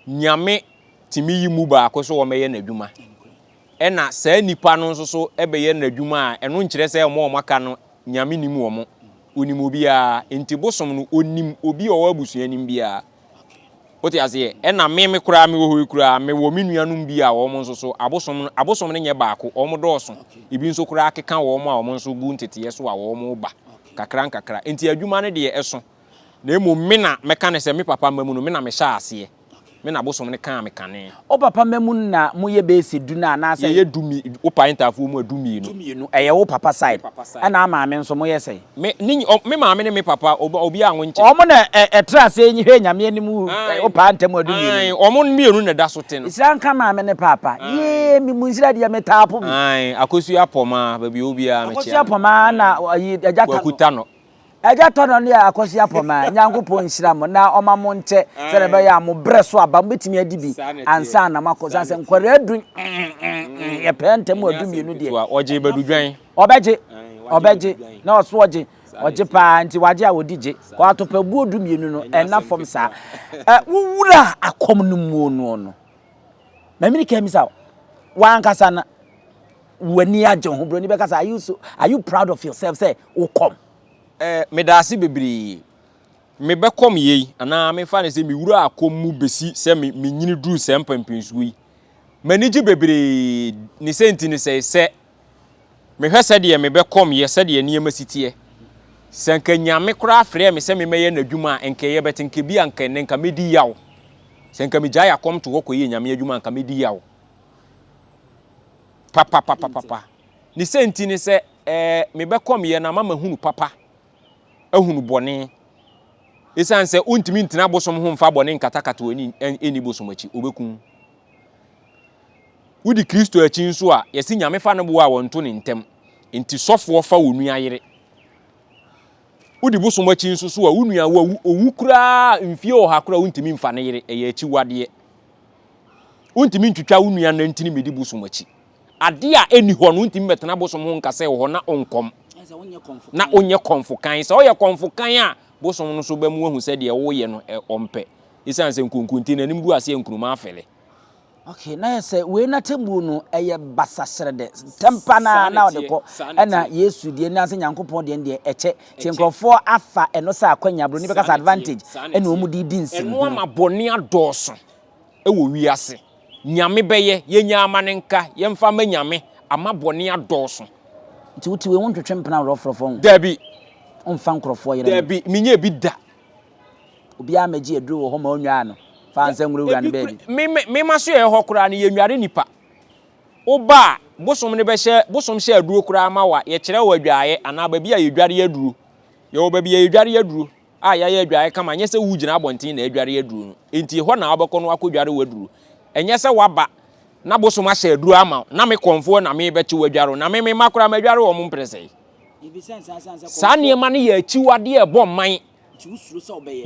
Nyame tumi yi mu baako so wɔmɛyɛ n'adwuma. Ɛna saa nnipa no nso so bɛyɛ n'adwuma a, ɛno nkyerɛ sɛ wɔn a wɔaka no Nyame nim wɔn. Onim obiara. Nti bosom no, onim obi a ɔwɔ abusua no mu biara. Wote aseɛ? Ɛna me me koraa mewɔ hɔ yi koraa, mewɔ me nuanom bi a wɔn nso so, abosom no, abosom no nyɛ baako, wɔn dɔɔso. Ebi nso koraa keka wɔn a wɔn nso gu nteteɛ so a wɔn ba kakra nkakra. Nti adwuma no deɛ ɛso. Na mmom me na mɛka no sɛ me papa mma mu no, me na mehyɛɛ aseɛ. Me na bosom no kaa me kane. Wo papa mma mu na moyɛ bɛyɛ sɛ du no anaasɛ? Yɛyɛ du mi, wo pae ntaafoɔ mu a du mmienu. Du mmienu, ɛyɛ wo papa side. Ɛna maame nso moyɛ sɛn? Me, ne, ɔ, me maame ne me papa, obi, obiara anwo nkyɛ. Wɔn na ɛ, ɛtra ase hwɛ Nyame anim wu, ɛ, wo paa ntam a du mmienu Ae, wɔn mmienu na ɛda so te no. Nhyira nka maame ne paapa. Yee, me mu nhyira deɛ metaa po bi. Ae, Akosua Pɔmaa, baabi a ɔwɔ biara mekyea Akosua no. Pɔmaa na ayi, Agya Kwaku Tano. Tano. Agya Tɔnɔ ne Akwasi Apɔmaa, Nyankopɔn nhyira mo na ɔma mo nkyɛ sɛdeɛ ɛbɛyɛ a mo berɛ so aba mobɛtumi adi bi ansa na moakɔ. Sane sɛ nkwadaa du yɛpɛɛ ntɛm a 12 deɛ. Ɔgye badudwan. Ɔbɛgye, ɔbɛgye, na ɔso ɔgye, ɔgye paa nti wagye a ɔdi gye. Kɔ atɔpabuo 12 no ɛnna fam saa. Wo wura akɔm no muo noɔ no, mamini ka misa wo, w'ankasa no w'ani agye ho, buroni bɛka sɛ are you so, are you proud of yourself sɛ wokɔm? Eh, medaase bebree. Me bɛkɔm yei, anaa me fa no sɛ me wuraa kɔm mu besi sɛ me me nyini duru sɛɛ mpɛnpɛnsuo yi. M'ani gye bebree, ne sɛ nti ne sɛe, sɛ me hwɛ sɛdeɛ me bɛkɔm yɛ, sɛdeɛ nneɛma si teɛ. Sɛ nka Nyame koraa frɛɛ me sɛ me mɛyɛ n'adwuma a, nka ɛyɛ but nka bi a nka ɛnnɛ nka mɛdi yaw. Sɛ nka me gyae akɔm to hɔ kɔyɛ Nyame adwuma a nka mɛdi yaw. Papapapapa. Ne sɛ nti ne sɛ, ɛɛ, mebɛkɔmyɛ na ama mahunu papa, ahunu bɔne. Esiane sɛ wontumi ntena bosom ho mfa bɔne nkatakata w'ani nni bosom akyi, obeku wo. Wodi Kristo akyi nso a, yɛse Nyame fa no boɔ a wɔnto ne ntam. Enti sɔfoɔ fa wo nua yere. Wodi bosom akyi nso so a, wo nua wawu, owu koraa mfie ɔha koraa wontumi mfa ne yere, ɛyɛ akyiwadeɛ. Wontumi ntwitwa wo nua nantini mmedi bosom akyi. Ade a ɛnni hɔ no, wontumi mmɛtena bosom ho nka sɛ ɛwɔ hɔ na wonkɔm. Na wonyɛ kɔmfo kann. Sɛ woyɛ kɔmfo kann a, bosom no nso bɛma wahu sɛ deɛ woreyɛ no, ɔmpɛ. Esiane sɛ nkonkonti no, anim gu ase a nkruma afɛle. Okay, na yɛ sɛ wei n'atemmuo no ɛyɛ basaserɛdɛ, ntɛmpa no ara na ɔde kɔ, ɛna Yesu deɛ anaasɛ Nyankopɔn deɛ no deɛ ɛkyɛ. Nti nkurɔfoɔ afa ɛno sɛ akwanya, buroni bɛka sɛ advantage, ɛna wɔn de redi nsɛmhunu. Ɛno ama bɔne adɔɔso wɔ wiase. Nyame bɛyɛ, yɛnya ama no nka, yɛmfa mma Nyame, ama bɔne adɔɔso. Nti wote wei wontwetwe mpena worɔforɔfoɔ ho? Dabi. Womfa nkurɔfoɔ yere no? Dabi, menyɛɛ bi da. Obiara mmɛgye aduro wɔ hɔ ma ɔnnwaa no, fa nsa nwurawura no baabi. Me, me, me masoɛɛ hɔ koraa no, yɛnnware nnipa. Woba a, bosom no bɛhyɛ, bosom hyɛ aduro koraa ma wo a, yɛkyerɛ wo adwaeɛ anaa baabi a yɛdware aduro. Yɛwɔ baabi a yɛdware aduro. a yɛayɛ adwae kama, ɛnyɛ sɛ woregyina abɔnten na adware aduro no. Enti ɛhɔ na wobɛkɔ no akɔdware w'aduro. Ɛnyɛ sɛ woaba na bosom ahyɛ aduro ama wo, na me kɔmfoɔ na merebɛkye wo adware wo, na me me mma koraa madware wɔn mprɛsɛe. Saa nneɛma no yɛ akyiwadeɛ a ɛbɔ mman.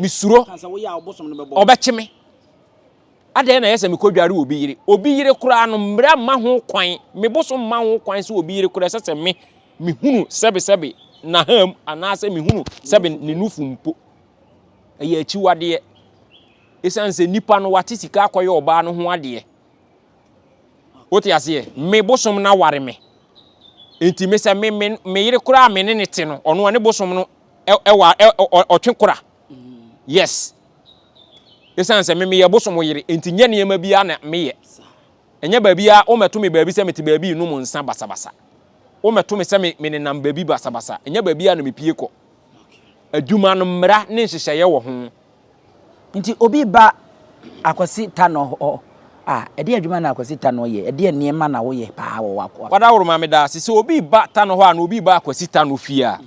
Mesuro. Ɔbɛkye me. Adɛn na ɛyɛ sɛ mekɔdware obi yere? Obi yere koraa no, mmara mma ho kwan, me bosom mma ho kwan sɛ obi yere koraa ɛsɛ sɛ me mehunu sɛbesɛbe n'aham anaasɛ mehunu sɛbe ne nufu mpo. Ɛyɛ akyiwadeɛ. Ɛsiane sɛ nipa no wate sika akɔyɛ ɔbaa no ho adeɛ. Wote aseɛ? Me bosom no aware me. Nti me sɛ me, me, me yere koraa me ne ne te no, ɔno ɔne bosom no ɛwa ɔtwe kora. Yes. Esiane sɛ me meyɛ bosom yere nti nyɛ nneɛma biara na meyɛ. Ɛnyɛ baabiara wommɛto me baabi sɛ mete baabi renom nsa basabasa. Wommɛto me sɛ me menenam baabi basabasa. Ɛnyɛ baabiara na mepue kɔ. Adwuma no mmara ne nhyehyɛeɛ wɔ ho. Nti obi ba Akwasi Tanɔ hɔ a, ɛdeɛn adwuma na Akwasi Tanɔ yɛ? Ɛdeɛn nneɛma na woyɛ paa wɔ w'akoa? Wadaworoma meda ase. Sɛ obi ba Tanɔ hɔ anaa obi ba Akwasi Tanɔ fie a,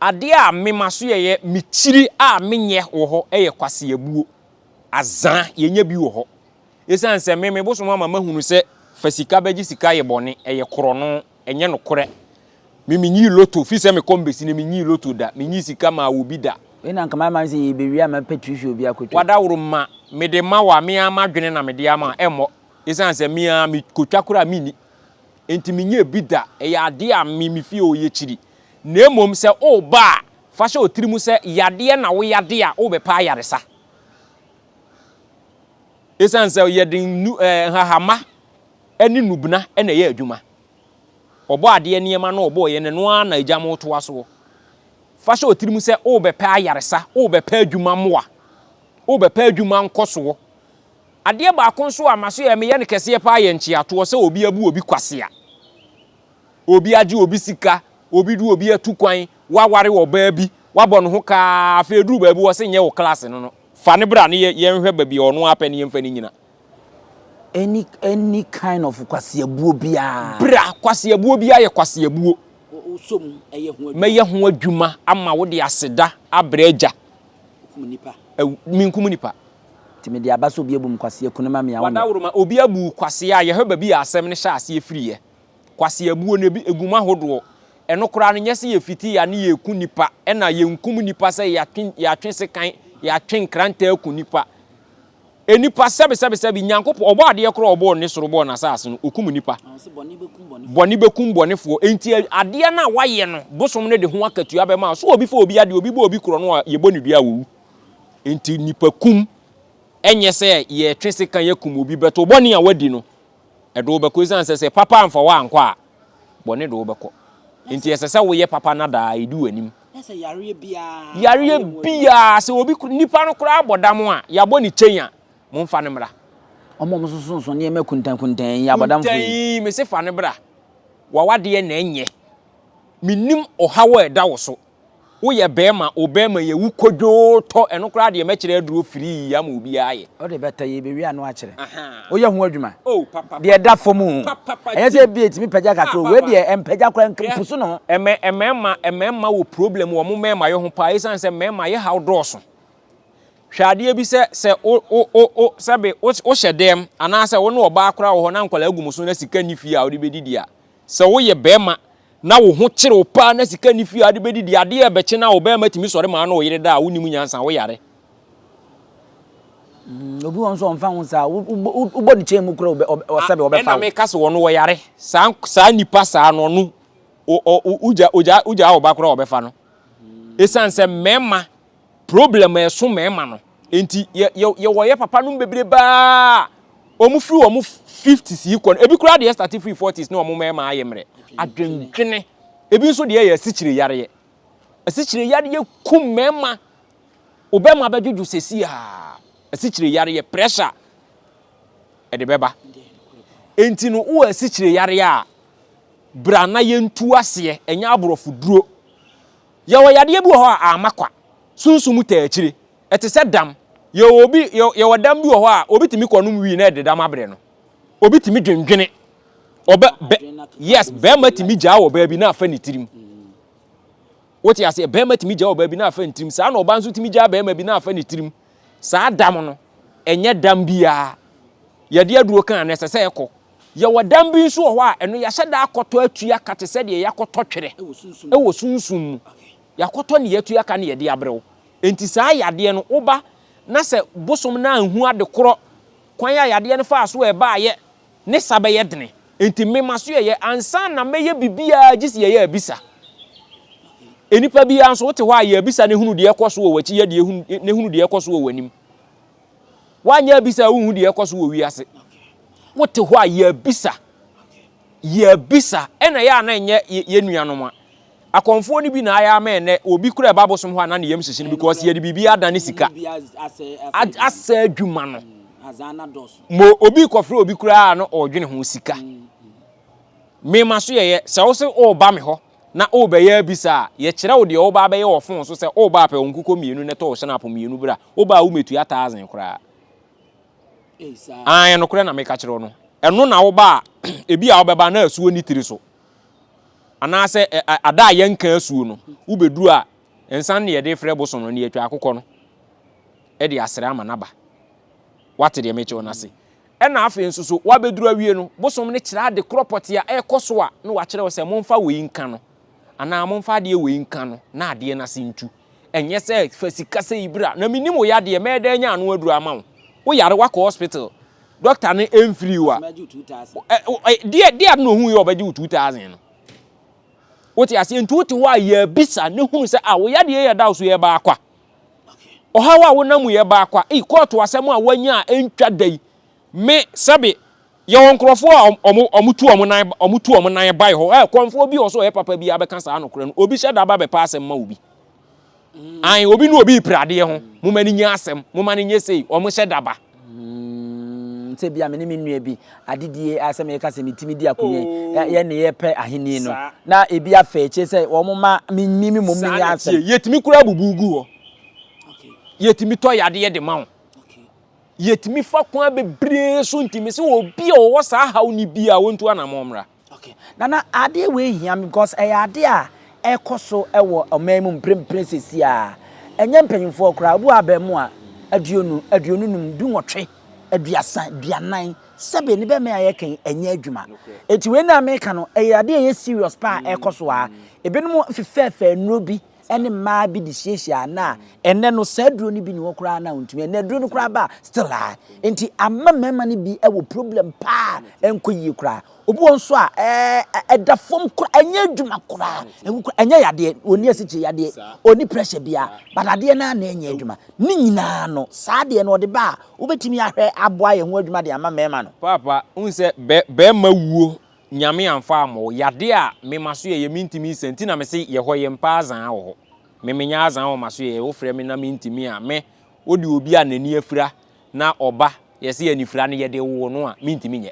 Adeɛ a me masoɛeɛ me kyiri a menyɛ wɔ hɔ yɛ kwaseabuo, azaa, yɛnyɛ bi wɔ hɔ. Ɛsiane sɛ me me bosom ama mahunu sɛ fa sika bɛgye sika yɛ bɔne, ɛyɛ korɔno, ɛnyɛ nokorɛ. Me menyii loto, firi sɛ mekɔ mbɛsi no menyii loto da, menyii sika maa obi da. Wei na anka m'ama sɛ yɛbɛwie a mɛpɛ tuition obi akɔtwa. Wadaworo ma mede ma wo a, me ara m'adwene na mede ama a, ɛmmɔ. Ɛsiane sɛ me ara mekɔtwa koraa a menni. Enti menyɛɛ bi da, ɛyɛ adeɛ a me me fie hɔ yɛkyiri. Na mmom sɛ woreba a, fa hyɛ wo tirim sɛ yadeɛ na woyade a worebɛpɛ ayaresa. Esiane sɛ yɛde nnu ɛɛ nhahamma ne nnubena na ɛyɛ adwuma. Ɔbɔ adeɛ nneɛma no ɔbɔeɛ no, ɛno ara na agya mo retoa soɔ. Fa hyɛ wo tirim sɛ worebɛpɛ ayaresa, worebɛpɛ adwuma mmoa, worebɛpɛ adwuma nkɔsoɔ. Adeɛ baako nso a maso yɛ meyɛ no kɛseɛ paa yɛ nkyeatoɔ sɛ obi abu obi kwasea. Obi agye obi sika, obi de obi atu kwan, waware ɔbaa bi, wabɔ ne ho ka ara, afei ɛduru baabi wɔse nyɛ wo class no no. Fa no bra ne yɛ yɛnhwɛ baabi a ɔno ara pɛ ne yɛmfa no nyina. Any any kind of kwaseabuo biara. Bra, kwaseabuo biara yɛ kwaseabuo. Wosɔ mu yɛ ho adwuma. Mɛyɛ ho adwuma ama wode aseda abrɛ agya. Wokum nipa. Awu, menkum nipa. Nti mede aba sɛ obi abu me kwasea kunu ma me a, wonyɛ. Wadaworoma, obi abu wo kwasea a, yɛhwɛ baabi a asɛm no hyɛ aseɛ firiiɛ. Kwaseabuo no, ebi, egu mu ahodoɔ. Ɛno koraa no, nyɛ sɛ yɛfiti a ne yɛreku nnipa, ɛna yɛnkum nnipa sɛ yɛatwe, yɛatwe sekan, yɛatwe nkrantɛ aku nnipa. Nnipa, sɛbesɛbesɛbe, Nyankopɔn, ɔbɔɔ adeɛ koraa a ɔbɔɔ ne soro bɔɔ n'asase no, ɔkum nnipa. Bɔne bɛkum bɔnefoɔ. Enti adeɛ no a woayɛ no, bosom no de ho akatua bɛma wo. So obi fa obi adeɛ, obi bɔ obi korɔno a, yɛbɔ no dua a, ɔwu. Enti nnipakum nyɛ sɛ yɛretwe sekan akum obi, but wo bɔne a woadi no, ɛde wo bɛkɔ. Esiane sɛ sɛ papa amfa wo ankɔ a, bɔne de wo bɛkɔ. Enti ɛsɛ sɛ woyɛ papa na daa ɛdi w'anim. Yareɛ biara, sɛ obi, nipa no koraa bɔ dam a, yɛabɔ ne kyɛn a, momfa no mmra. Wɔn a wɔsosonso nneɛma kuntankuntan yi, abɔdamfoɔ yi. Kuntan yi, mese fa no bra. W'awadeɛ na ɛnyɛ. Mennim ɔhaw a ɛda wo so. Woyɛ bɛɛma o bɛɛma yɛ wu kodwoo tɔ ɛno koraa deɛ mɛkyerɛ aduro firii ama obiara ayɛ. Wode bɛtɔ yɛ bɛwie ano akyerɛ. Woyɛ ho adwuma. Deɛ ɛda fam o. Ɛnyɛ sɛ ebia ɛtumi pagya kakra o. Wei deɛ ɛmpagya koraa mpusu ne ho. Ɛmɛ ɛmɛɛma ɛmɛɛma wɔ problem wɔ mo mɛɛma yɛ ho paa esiane sɛ mɛɛma yɛ haw dɔɔso. Hwɛ adeɛ bi sɛ sɛ wo wo wo wo sɛbe wo wohyɛ dɛm anaasɛ wo ne ɔbaa koraa wɔ hɔ na nkwadaa gu mo so na sika nni fie a wode bɛdidi a sɛ woyɛ bɛɛma na wo ho kyere wo paa na sika nni fie a wode bɛdidi, adeɛ rebɛkye no a wo barima tumi sɔre ma wo ne wo yere da a wonnim nyansa, woyare. Mm, obi wɔ nso ɔmfa ho saa, wobɔ ne kyɛn mu kora ɔsɛbe ɔbɛfa wo. Ɛna meka sɛ ɔno ɔyare, saa saa nipa saa no ɔno wogya wogya wogya wo ba kora ɔbɛfa no. Ɛsiane sɛ mmarima Problem a ɛso mmarima no nti yɛ yɛ yɛwɔ yɛ papa nom bebrebe a wɔn firi wɔn fifties yi kɔ no ebi koraa deɛ start firi forties na wɔn mmarima ayɛ mmerɛ adwendwene ebi nso deɛ yɛ asikyire yareɛ asikyire yareɛ kum mmarima obɛma bɛdwodwo sɛsi a asikyire yareɛ pressure ɛde bɛba nti no wowɔ asikyire yareɛ a bra na yɛntu aseɛ ɛnyɛ aborɔfo duro Yɛwɔ yadeɛ bi wɔ hɔ a amma kwa. Sunsum taa akyire. Ɛte sɛ dam. Yɛwɔ obi, yɛwɔ dam bi wɔ hɔ a obi tumi kɔnom wii na ɛde dam abrɛ no. Obi tumi dwendwene. Ɔbɛ, bɛ, yes, bɛrima tumi gyaa ɔbaa bi na afa ne tirim. Wote aseɛ? Bɛrima tumi gyaa ɔbaa bi na afa ne tirim. Saa na ɔbaa nso tumi gyaa bɛrima bi na afa ne tirim. Saa dam no, ɛnyɛ dam biara. Yɛde aduro ka a, na ɛsɛ sɛ ɛkɔ. Yɛwɔ dan bi nso wɔ hɔ a, ɛno yɛahyɛ da akɔtɔ atua ka te sɛ deɛ yɛakɔtɔ twerɛ wɔ sunsum mu. Yɛakɔtɔ ne yɛatua ka ne yɛde abrɛ wo. Enti saa yadeɛ no, woba na sɛ bosom no anhu ade korɔ, kwan a yadeɛ no faa so a ɛbaeɛ, ne sa bɛyɛ dene. Enti me masoɛeɛ, ansa na mɛyɛ biribiara gye sɛ yɛyɛ abisa. Nnipa biara nso, wote hɔ a, yɛ abisa na hunu deɛ ɛkɔ so wɔ w'akyi, yɛ deɛ hunu, na hunu deɛ ɛkɔ so wɔ w'anim. Woanyɛ abisa a wonhu deɛ ɛkɔ so wɔ wiase. Wote hɔ a yɛ abisa. Yɛ abisa. Ɛna ɛyɛ a na ɛnyɛ yɛ nuanom a. Akɔmfoɔ no bi na ayɛ ama ɛnɛ obi kura ɛba bosom hɔ a na ne yam hyehye no because yɛde biribi adane sika. Asɛ adwuma no. Mo obi kɔfrɛ obi koraa na ɔredwene ho sika. Mema so yɛyɛ sɛ wo se ɔreba me hɔ na worebɛyɛ abisa a, yɛkyerɛ wo deɛ woreba abɛyɛ wɔ fon so sɛ woreba apɛ wo nkokɔ mmienu na tɔ wo hyɛnapɔ mmienu bra. Woba a womɛtua thousand koraa. Aane, nokorɛ na meka kyerɛ wo no. Ɛno na woba a, ebi a wobɛba na asuo nni tiri so. Anaasɛ ada a yɛnka asuo no, wobɛduru a, nsa no na yɛde frɛ bosom no na yɛatwa akokɔ no de asrɛ ama no aba. Woate deɛ mekyerɛ wo no ase? Ɛna afei nso so, woabɛduru awie no, bosom no kyerɛ ade korɔ pɔtee a ɛrekɔ so a, na wakyerɛ wo sɛ momfa wei nka no, anaa momfa adeɛ wei nka no, na adeɛ no ase ntu. Ɛnyɛ sɛ fa sika sei bra, na mennim wo yadeɛ, mɛyɛ dɛn anya ano aduro ama wo? Wo yare, woakɔ hospital, doctor no mfiri wo a, deɛ deɛ ade na ohuu yɛ ɔbɛgye wo 2000 no? Wote aseɛ? Nti wote hɔ a yɛabisa ne hunu sɛ, ah, wo yadeɛ yɛ da wo so yɛ baakwa. Ɔhaw a wonam mu yɛ baa kwa. Ei, kɔɔto asɛm a woanya a ɛntwa da yi. Me, sɛbe, yɛwɔ nkurɔfoɔ a wɔn, wɔn tu wɔn nan, wɔn tu wɔn nan bae hɔ. Ɛ, kɔmfoɔ bi wɔ so a ɔyɛ papa biara bɛka saa nokorɛ no. Obi hyɛ da ba bɛpɛ asɛm ma obi. Ae, obi ne obi repere adeɛ ho. Momma no nyɛ asɛm, momma no nyɛ sei. Wɔn hyɛ da ba. Mm, sɛ bia me ne me nua bi adedie a sɛ meka sɛ metumi di akonnwa yi, oh. yɛ ne yɛpɛ ahenni no na ebi afɛ akyire sɛ wɔn ma me mi mmom menyɛ asɛm. Yɛtumi kura bubu gu hɔ. Yɛtumi tɔ yadeɛ de ma wo. Yɛtumi fa kwan bebree so nti mese obi a ɔwɔ saa haw no bi a wɔntu anammɔn mmra. Okay. Nana, adeɛ wei hia me because ɛyɛ adeɛ a ɛrekɔ so wɔ ɔman mu mprempren seesei a. Ɛnyɛ mpanyinfoɔ koraa, obi wɔ abɛɛmoa aduonu, aduonunum, dunwɔtwe, aduasa, aduanan, sɛbe ne bɛmɛ a yɛka yi ɛnyɛ adwuma. Eti wei na meka no, ɛyɛ adeɛ a ɛyɛ serious paa a ɛrekɔ so a. Ebinom fefɛɛfɛ nnuro bi ne mmaa bi de hyiahyia na ɛnɛ no saa aduro no bi ni hɔ koraa na ɔntumi ɛnɛ aduro no koraa ba still a nti ama mmarima no bi wɔ problem paa ɛnkɔ yie koraa obi wɔ nso a ɛɛ ɛda fam koraa ɛnyɛ adwuma koraa ɛwu koraa ɛnyɛ yadeɛ ɔni asikyire yadeɛ ɔni pressure bia but adeɛ no na ɛnyɛ adwuma ne nyinaa no saa adeɛ no ɔde ba a wobɛtumi ahwɛ aboa yɛn ho adwuma de ama mmarima no. Paapa, wohu sɛ bɛ bɛrima wuo Nyame amfa ammɔ wo. Yadeɛ a me maso yɛyɛ mentumi nsa nti na mese yɛhɔ yɛmpɛ azaa wɔ hɔ. Me menya azaa wɔ maso yɛyɛ wofrɛ me na mentumi a me wode obi a n'ani afira na ɔba yɛse anifira no yɛde woo no a mentumi nyɛ.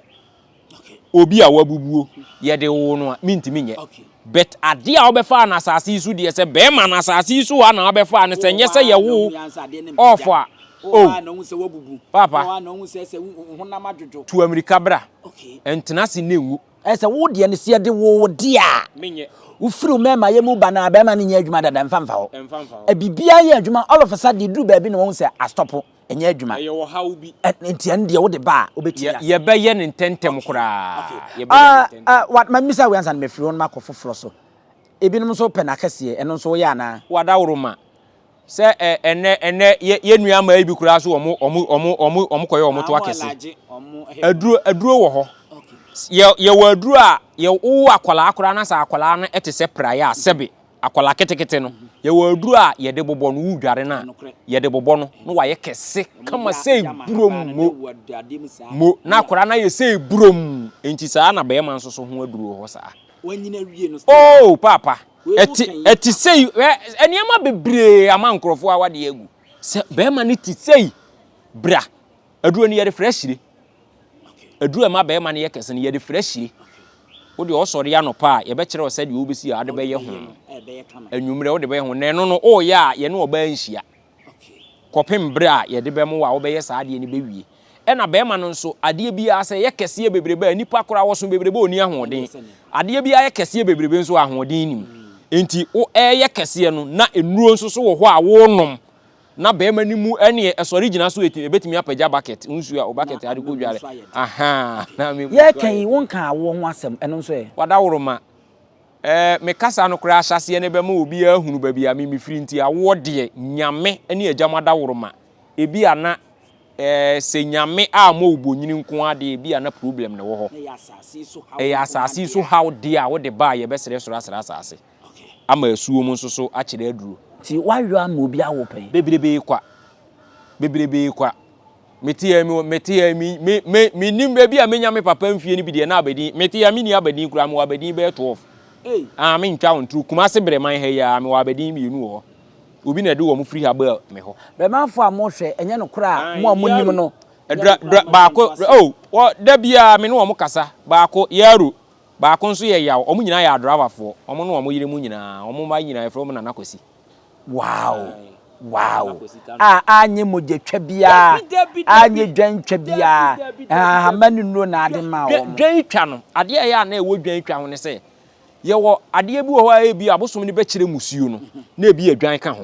Obi a wabubuo yɛde woo no a mentumi nyɛ. But adeɛ a wobɛfaa no asase yi so deɛ sɛ bɛɛma no asase yi so ha na wabɛfaa no sɛ nyɛ sɛ yɛwoo off a oh paapa tu amirika bra ntena ase na nwu. Ɛyɛ sɛ wo deɛ no sɛ yɛde wo wo deɛ a wofiri wo mɛɛma yɛ mu ba no a bɛɛma no nyɛ adwuma dada mfa mfa hɔ biribiara yɛ adwuma all of a sudden ɛduru baabi na wɔhu sɛ astɔpo. Ɛnyɛ adwuma. Ɛyɛ ɔhaw bi. Nti ɛno deɛ wode ba a, wobɛtumi asa. Yɛbɛyɛ no ntɛntɛm koraa. Yɛbɛyɛ no ntɛntɛm. Ah, wa, mamisa wei ansa na mafiri hɔ no makɔ foforɔ so. Ebinom nso pɛ no akɛseɛ, ɛno nso woyɛ anaa? Wadaworoma, sɛ ɛ, ɛnnɛ, ɛnnɛ, yɛ, yɛn nua mmaa yi bi koraa so wɔn, wɔn, wɔn, wɔn, wɔn kɔyɛ wɔn to akɛse. Aduro, aduro wɔ hɔ. Yɛ, yɛwɔ aduro a, yɛ, wowo akwadaa koraa na sɛ akwadaa no te sɛ praeɛ a, sɛbe, Akwadaa ketekete no, yɛwɔ aduro a yɛde bobɔ no, wodware no a, yɛde bobɔ no na wayɛ kɛse kama sɛ burom mo mo na akwadaa no ayɛ sɛ burom. Enti saa na bɛrima nso so ho aduro wɔ hɔ saa. Oh, paapa, ɛte ɛte sei, nneɛma bebree ama nkurɔfoɔ awadeɛ agu. Sɛ bɛrima no te sei, bra, aduro no yɛde frɛ ahyire. Aduru a ɛma barima no yɛ kɛse no, yɛde fira hyire. Wo deɛ ɔsɔre anɔpa a, yɛbɛkyerɛ wo sɛdeɛ wobɛsi a wode bɛyɛ ho. Anwummerɛ wode bɛyɛ ho. Na ɛno no, woreyɛ a, yɛne ɔbaa nhyia. Kɔpem berɛ a yɛde bɛma wo a wobɛyɛ saa adeɛ no bɛwie. Ɛna barima no nso, adeɛ biara sɛ ɛyɛ kɛseɛ bebrebe a, nnipa koraa wɔso bebrebe a ɔnni ahoɔden. Adeɛ biara yɛ kɛseɛ bebrebe nso a, ahoɔden nnim. Enti wo ɛreyɛ kɛseɛ no, na nnuro nso so wɔ hɔ a worenom. Na bɛɛma no mu ɛneɛ ɛsɔre gyina so ɛtumi ɛbɛtumi apagya bucket nsuo a o bucket ade kɔ dware ahaa na me mu nso Yɛreka ayɛ yi den. wonkaa awoɔ ho asɛm, ɛno nso ɛ? Wadaworoma, ɛɛ me kasa no koraa ahyɛaseɛ no bɛma obiara ahunu baabi a me mefiri nti awoɔ deɛ Nyame ne agya mo adaworoma ebi a na ɛɛ sɛ Nyame ammɔ wo bonyini nko ara deɛ ebi a na problem na ɛwɔ hɔ. Ɛyɛ asaase yi so haw deɛ a wode ba a yɛbɛsrɛ soro asrɛ asaase. ama asuo mu nso so akyerɛ aduro. Nti woayɔ ama obi awo pɛn? Bebrebee kwa. Bebrebee kwa. Mete ha yi, mete ha yi, me, me, me, menim baabi a menya me papa mfie no bi deɛ na abadin, mete ha menni abadin koraa, mewɔ abadin bɛyɛ 12. Ei. Ah, mentwa wo ntoro, Kumase Breman ha yi ara, mewɔ abadin mmienu wɔ hɔ. Obi na ɛde wɔn firi ha baa me hɔ. Bremanfoɔ a mohwɛ, ɛnyɛ nokorɛ a, mo a monim no, ɛnyɛ Dra, nokorɛ a dra, mo baako, nto aseɛ. oh, wɔ, da biara me ne wɔn kasa, baako, Yaro, Baako nso yɛ Yaw. Wɔn nyinaa yɛ adravafoɔ. Wɔn ne wɔn yere mu nyinaa. Wɔn mma nyinaa yɛfrɛ wɔn Nana Kwasi. Wow! Wow! A anyɛ mogyatwa biara, anyɛ dwantwa biara, nhahamma ne nnuro na ade maa wɔn. Dwan twa no, adeɛ a ɛyɛ a na ɛwɔ dwan twa ho ne sɛ, yɛwɔ adeɛ bi wɔ hɔ a ebi abosom no bɛkyerɛ musuo no, na ebi yɛ dwan ka ho.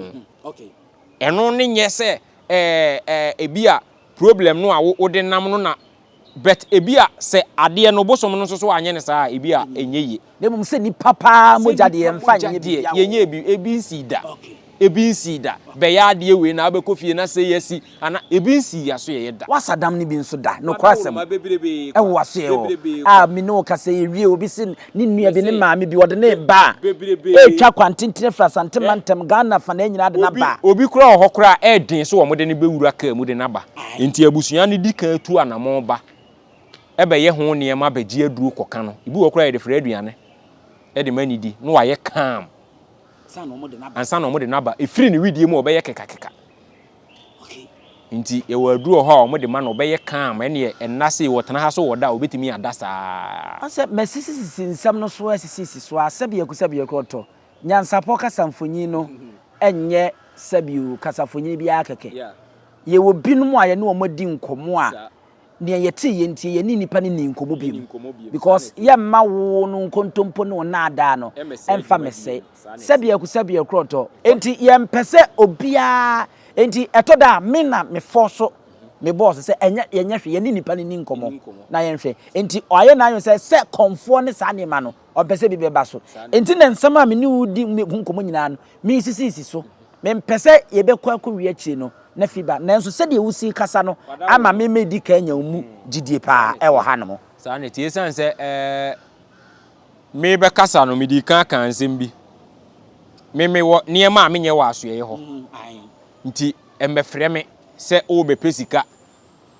Ɛno ne nyɛ sɛ ɛɛ ebi a problem no a wode nam no na But ebia sɛ adeɛ no bosom no nso so anyɛ no saa a ebia ɛnyɛ yie. Na mmom sɛ nipa paa Sɛ mogya nipa deɛ yɛmfa mogya nyɛ deɛ biribiara wɔ yɛnyɛ hɔ. ebi, ebi nsii da, ebi nsii da. Bɛyɛ adeɛ wei na abɛkɔ fie na sei asi ana ebi nsii yɛaso yɛyɛ da. Woasa dam no bi nso da, nokorasɛm, Wadaworoma bebrebee kwa, ɛwɔ w'asoɛɛ hɔ bebrebee kwa. a me ne wo kasa yi ewie obi se ne nua bi ne Mese maame bi ɔde ne be reba a bebrebee. ɛretwa kwantentene firi Asante Hwɛ. mantam Ghana afanaa nyinaa de no Obi aba. obi koraa wɔ hɔ koraa a ɛyɛ den sɛ wɔde no bɛwura kaa mu de no aba. Enti abusua no di kan tu anammɔn ba bɛyɛ ho nneɛma bɛgye aduro kɔka no. Ebi wɔ hɔ koraa a yɛde frɛ aduane de ma no di na wayɛ calm ansa na wɔde no aba. Ɛfiri ne wedeɛ mu a ɔbɛyɛ kekakeka. Nti yɛwɔ aduro wɔ hɔ a wɔde ma no ɔbɛyɛ calm ɛneɛ ɛnna sei ɔtena ha so ɔda a ɔbɛtumi ada saa. Ɔsɛ masisisisi nsɛm no so asisisi so a sɛbiako sɛbiako ɔtɔ. Nyansapɔ kasa mfonyin no nyɛ. sɛbio kasafonyin biara kɛkɛ. Yɛwɔ binom a yɛne wɔn adi nkɔmmɔ a nea yɛtee yɛ nti yɛne nnipa no nni nkɔmmɔ biom because yɛmma wo no nkontompo ne wo nnaadaa no ɛmfa mmɛsɛe sɛbea ku sɛbea korɔtɔ. Enti yɛmpɛ sɛ obiara enti ɛtɔ da a me na me force me boss sɛ ɛnyɛ yɛnyɛ hwee yɛne nnipa no nni nkɔmmɔ na yɛnhwɛ. Enti ɔayɛ n'adwene sɛ sɛ kɔmfoɔ ne saa nneɛma no ɔmpɛ sɛ bi bɛba so. Enti na nsɛm a me ne wo di ho nkɔmmɔ nyinaa no meresisisi so. Mempɛ sɛ yɛbɛkɔ akɔwie akyire no na fi ba. Nanso sɛdeɛ wosi kasa no ama me medi kan anya wo mu gyidie paa wɔ hanom. Saa na ɛte. Ɛsiane sɛ ɛɛ merebɛkasa no, medii kan kaa nsɛm bi. Me mewɔ nneɛma a menyɛ wɔ asoɛeɛ hɔ. Nti mmɛfrɛ me sɛ worebɛpɛ sika.